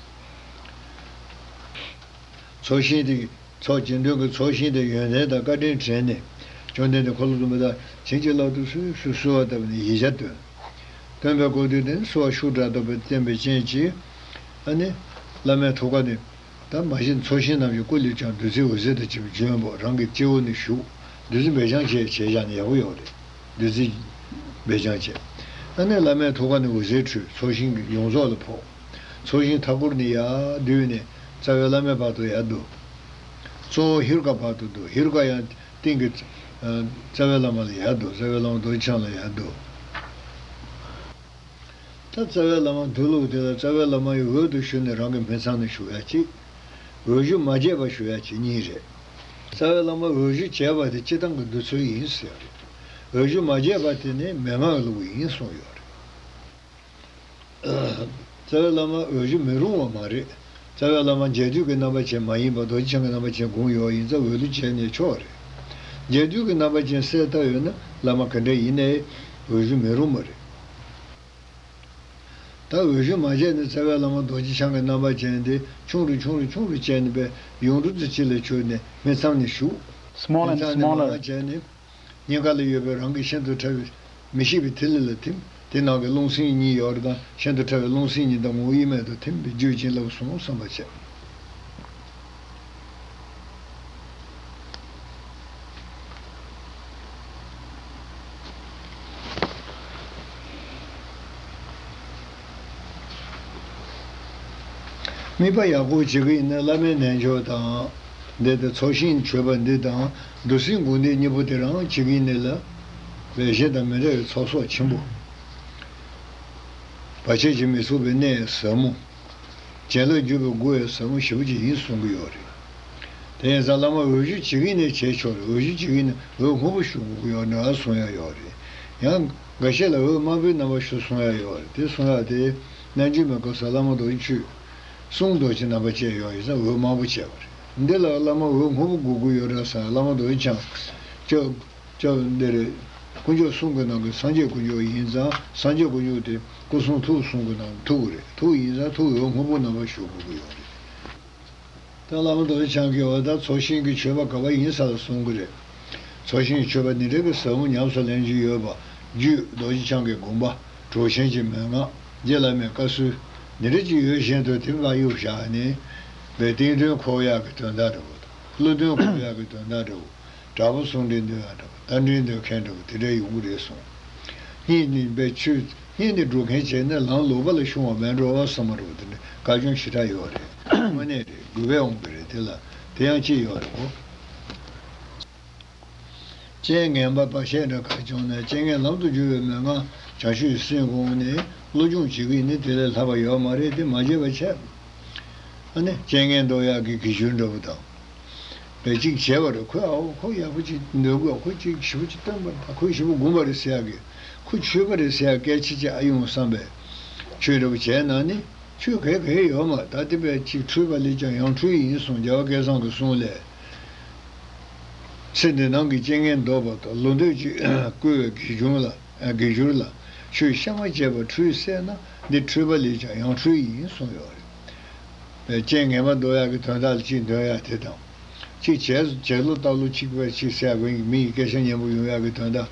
ཚོགས་ཞིང་དེ། ཚོགས་རྗེས་ཟློས་ཀྱི་ཚོགས་ཞིང་དེ་ཡོན་ཏན་དང་བཀའ་དྲིན་དྲན་ནས། བཅོམ་ལྡན་འདས་འཁོར་ལོ་སྡོམ་པ་དང་བྱིན་གྱིས་བརླབ་ཏུ་གསོལ་ཞུ་གསོལ་བ་བཏབ་ནས་ཡིག་ཆ་བཏོན། བཏོན་པའི་སྐབས་དུས་དེ་ནི་གསོལ་བ་ཤུགས་དྲག་ཏོག་པས་བསྟན་པའི་རྐྱེན་གྱིས། ཨ་ནི། བླ་མའི་ཐུགས་ཀ་ནས། ད་མ་གཞི་ཚོགས་ཞིང་རྣམས་ཀྱི་སྐུ་ལུས་ཀྱང་བདུད་རྩིའི་འོད་ཟེར་དང་བཅས་པ་བྱོན་པ་རང་གི་སྤྱི་བོ་ནས་ཞུགས། བདུད་རྩི་སྦས་སྦྱངས་བྱས་བྱས་བཞག་ན་ཡག་པོ་ཡོད་རེད། བདུད་རྩི་སྦས་སྦྱངས་བྱས། ཨ་ནི་བླ་མའི་ཐུགས་ཀ་ནས་འོད་ཟེར་འཕྲོས་ཚོགས་ཞིང་གི་ཡོངས་རྫོགས་ལ་ཕོག་ཚོགས་ཞིང་མཐའ་སྐོར་ནས་ཡར་བསྡུས་ནས་རྩ་བའི་བླ་མའི་བར་དུ་ཡར་བསྡུ། གཙོ་བོ་ཧེ་རུ་ཀ་བར་དུ་བསྡུ། ཧེ་རུ་ཀ་ཡང་སྟེང་གི་རྩ་བའི་བླ་མ་ལ་ཡར་བསྡུ། རྩ་བའི་བླ་མ་རྡོ་རྗེ་འཆང་ལ་ཡར་བསྡུ། ད་རྩ་བའི་བླ་མ་མདུན་ལུགས་དེ་ལ་རྩ་བའི་བླ་མ་ཡི་འོག་ཏུ་ཞུགས་ནས་རང་གི་སྨིན་མཚམས་ནས་ཞུགས་ཡ་གཅིག་འོག་ཞུགས་མ་བྱས་པ་ཞུགས་ཡ་གཅིག་གཉིས་རེད། རྩ་བའི་བླ་མ་འོག་ཞུགས་བྱས་པ་དེ་སྤྱིར་བཏང་གི་འདོད་ཚུལ་ཡིན་ཟེར་ཡ་རེད། འོག་ཞུགས་མ་བྱས་པ་དེ་ནི་མན་ངག་གི་ལུགས་ཡིན་གསུངས་ཡོད་རེད། རྩ་བའི་བླ་མ་འོག་ཞུགས་མི་རུང་བ་མ་རེད། རྩ་བའི་བླ་མ་མཇལ་དུས་ཀྱི་རྣམ་པ་ཅན་མ་ཡིན་པ་རྡོ་རྗེ་འཆང་གི་རྣམ་པ་ཅན་དགོངས་ཡོད་ཡིན་ཙང་འོག་ཏུ་བྱས་ནས་ཆོག་རེད། མཇལ་དུས་ཀྱི་རྣམ་པ་ཅན་གསལ་བཏབ་ཡོད་ན་བླ་མ་ག་འདྲ་ཡིན་ནའི་འོག་ཞུགས་མི་རུང་བ་རེད། ད་འོག་ཞུགས་མ་བྱས་ནས་རྩ་བའི་བླ་མ་རྡོ་རྗེ་འཆང་གི་རྣམ་པ་ཅན་དེ་ཆུང་རུ་ཆུང་རུ་ཆུང་རུ་བྱས་ནས་པའི་ཡུངས་འབྲུ་དེ་ཕྱི་ལ་ཆུད་ནས་སྨིན་མཚམས་ནས་ཞུགས། Small and སྨིན་མཚམས་ནས་smaller མར་བྱས་ནས་སྙིང་ག་ལ་ཡོད་པའི་རང་གི་ཤིན་ཏུ་ཕྲ་བའི་མི་ཤིགས་པའི་ཐིག་ལེ་ལ་ཐིམ། དེ་ནང་གི་རླུང་སེམས་གཉིས་ཡོད་རེད་དང་ཤིན་ཏུ་ཕྲ་བའི་རླུང་སེམས་གཉིས་དང་ངོ་བོ་དབྱེར་མེད་དུ་ཐིམ་པའི་རྒྱུད་བྱིན་རླབས་སོང་བསམ་པ་བྱས། དམིགས་པ་ཡག་པོ་བྱེད་ཀྱི་ཡིན་ན་བླ་མའི་རྣལ་འབྱོར་དང་། འདི་ལྟར་ཚོགས་ཞིང་མཆོད་པ་འདི་དང་འདུལ་སེམས་སྒོམ་བཟླས་གཉིས་པོ་དེ་རང་བྱེད་ཀྱི་ཡིན་ན་ལ། བས་གཞན་དང་མི་འདྲ་བའི་ཚོགས་གསོག་ཆེན་པོ། བར་ཆད་ཀྱིས་མི་ཚུགས་པའི་གནད་ཟབ་མོ། བྱིན་རླབས་འཇུག་པའི་སྒོ་ཡང་ཟབ་མོ་ཞེ་པོ་ཅིག་ཡིན་གསུང་གི་ཡོད་རེད། དེ་ཡིན་ཙང་བླ་མ་འོག་ཞུགས་བྱེད་ཀྱི་ཡིན་ནའི་བྱས་ཆོག་རེད། འོག་ཞུགས་བྱེད་ཀྱི་ཡིན་ན་འོད་སྔོན་པོ་ཞུ་དགོས་ཀྱི་ཡོད་འདྲ་གསུང་ཡ་ཡོད་རེད། ཡང་འགའ་ཤས་ལ་འོད་དམར་པོའི་རྣམ་པ་ཞུ་གསུང་ཡ་ཡོད་རེད། དེ་གསུང་ཡ་དེ་རྣལ་འབྱོར་མའི་སྐབས་སུ་བླ་མ་རྡོ་རྗེ་ཆོས་གསུང་རྡོ་རྗེ་རྣམ་པ་ཅན་ཡོད་ཡིན་ཙང་འོད་དམར་པོ་བྱས་པ་རེད། འདི་ལ་བླ་མ་འོད་སྔོན་པོ་དགོས་ཀྱི་ཡོད་རེད་ཟེར་བླ་མ་རྡོ་རྗེ་འཆང་སྐྱབས། སྐྱབས་འདི་རེད། དཀོན་མཆོག་གསུམ་གྱི་ནང་གི་སངས་རྒྱས་དཀོན་མཆོག་ཡིན་ཙང་སངས་རྒྱས་དཀོན་མཆོག་དེ་སྐུ་གསུང་ཐུགས་གསུམ་གྱི་ནང་ཐུགས་རེད། ཐུགས་ཡིན་ཙང་ཐུགས་འོད་སྔོན་པོ་རྣམ་པ་ཞུ་དགོས་ཀྱི་ཡོད་རེད། ད་བླ་མ་རྡོ་རྗེ་འཆང་གིས་འོ་ད་ཚོགས་ཞིང་གི་མཆོད་པ་ག་པར་ཡིན་ས་ལ་གསུང་གི་རེད། ཚོགས་ཞིང་མཆོད་པ་འདི་འདྲ་གི་ཟབ་མོ་ཉམས་སུ་ལེན་རྒྱུ་ཡོད་པ། རྒྱུད་རྡོ་རྗེ་འཆང་གི་དགོངས་པ། གྲོགས་ཆེན་གྱི་མན་ངག་རྗེ་བླ་མའི་བཀའ་སྲོལ་འདི་འདྲ་ཅིག་ཡོད་བཞིན་དུ་དེ་ཕར་གཡུག་བཞག་ནས། བའི་སྟེང་དོན་ཁོག་ཡག་གི་དོན་དག་འདྲ་བོ་དང་། ཀླུ་དོན་ཁོག་ཡག་གི་དོན་དག་འདྲ་བོ། དྲག་པོ་གསུང་འདྲེན་འདོན་ཡག་འདྲ་བོ། རྟ་འདྲེན་འདོན་མཁན་འདྲ་བོ་དེ་འདྲ་ཡོང་གི་རེད་གསུངས། སྙིང་ནས་བའི་ཆོས་སྙིང་ནས་འགྲོ་མཁན་བྱས་ན་ལམ་ལོག་པ་ལ་ཤོང་བ་མེད་འགྲོ་བ་བསམ་པ་འདྲ་བོ་དེ་འདྲ་བཀའ་བཀྱོན་ཞེ་དྲག་ཡོད་རེད། དངོས་གནས་རེད། དགོས་པས་འོང་གི་རེད། དེ་ལ་དེ་ཡང་ཅི་ཡོད་རེད་གོ། རྐྱེན་ངན་པ་བར་ཆད་འདྲ་ག་བྱུང་ན་རྐྱེན་ངན་ལམ་དུ་བསྒྱུར་བའི་མན་ངག་བྱང་ཆུབ་སེམས་དགོངས་ནས་བློ་སྦྱོང་བྱེད་ཀྱི་ནི་དེ་ལས་ལྷག་པ་ཡོད་མ་རེད། དེ་མ་བྱས་པ་བྱས། ཨ་ནི་རྐྱེན་ངན་ཟློག་ཡག་གི་གི་ཞུ་འདྲ་བོ་དང་། བས་གཅིག་བྱས་པ་རེད། ཁོས་ཨའོ་ཁོ་ཡག་པོ་ཅིག་འདོན་དགོས། ཁོ་ཅིག་ཞིབ་པོ་ཅིག་སྟོན་པ་རེད། ཁོས་ཞིབ་པོ་སྒོམ་པ་རེད་ཟེར་ཡག་གི། ཁོ་ཆོས་པ་རེད་ཟེར་ཡག་སྐད་ཆ་ཅིག་ཨ་ཡོང་བསམ་པས། ཆོས་འདྲ་བོ་བྱས་ན་ནི། ཆོས་གས་གས་ཡོད་མ་ད་དེ་བས་ཅིག་འཁྲུལ་པ་ལས་ཀྱང་ཡང་འཁྲུལ་ཡིན་གསུངས། རྒྱལ་བ་སྐལ་བཟང་གི་གསུང་ལས། ཚེ་འདི་ནང་གི་རྐྱེན་ངན་ཟློག་པ་དང་ལོ་འདོད་ཀྱིས་བསྐུལ་བའི་དགེ་སྦྱོར་ལ། དགེ་སྦྱོར་ལ་ཆོས་གཤའ་མ་བྱས་པར་འཁྲུལ་བསལ་ན་འདི་འཁྲུལ་པ་ལས་ཀྱང་ཡང་འཁྲུལ་ཡིན་གསུངས་ཡོད་རེད། པའི་རྐྱེན་ངན་པ་ཟློག་ཡག་གི་དོན་དག་ལ་གཅིག་འདོན་ཡག་དེ་དང་། གཅིག་བྱས་བྱས་ལོ་ལྟག་ལོ་གཅིག་པའི་གཅིག་ཟེར་ཡག་གི་མི་ཡི་སྐད་ཆ་སྙན་པོ་ཡོང་ཡག་གི་དོན་དག་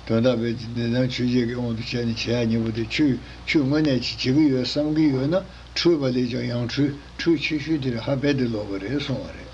དོན་དག་བས་འདི་དང་ཆོས་བརྒྱད་ཀྱི་དབང་དུ་བྱས་ནས་བྱེད་ཡག་སྙན་པོ་དེ་ཆོས་ཆོས་དངོས་གནས་ཅིག་བྱེད་ཀྱི་ཡོད་བསམ་གྱི་ཡོད་ན་འཁྲུལ་པ་ལས་ཀྱང་ཡང་འཁྲུལ་འཁྲུལ་ཆེ་ཤོས་དེ་རེད། ཧ་རྦད་དེ་ལོག་པ་རེད་གསུངས་པ་རེད།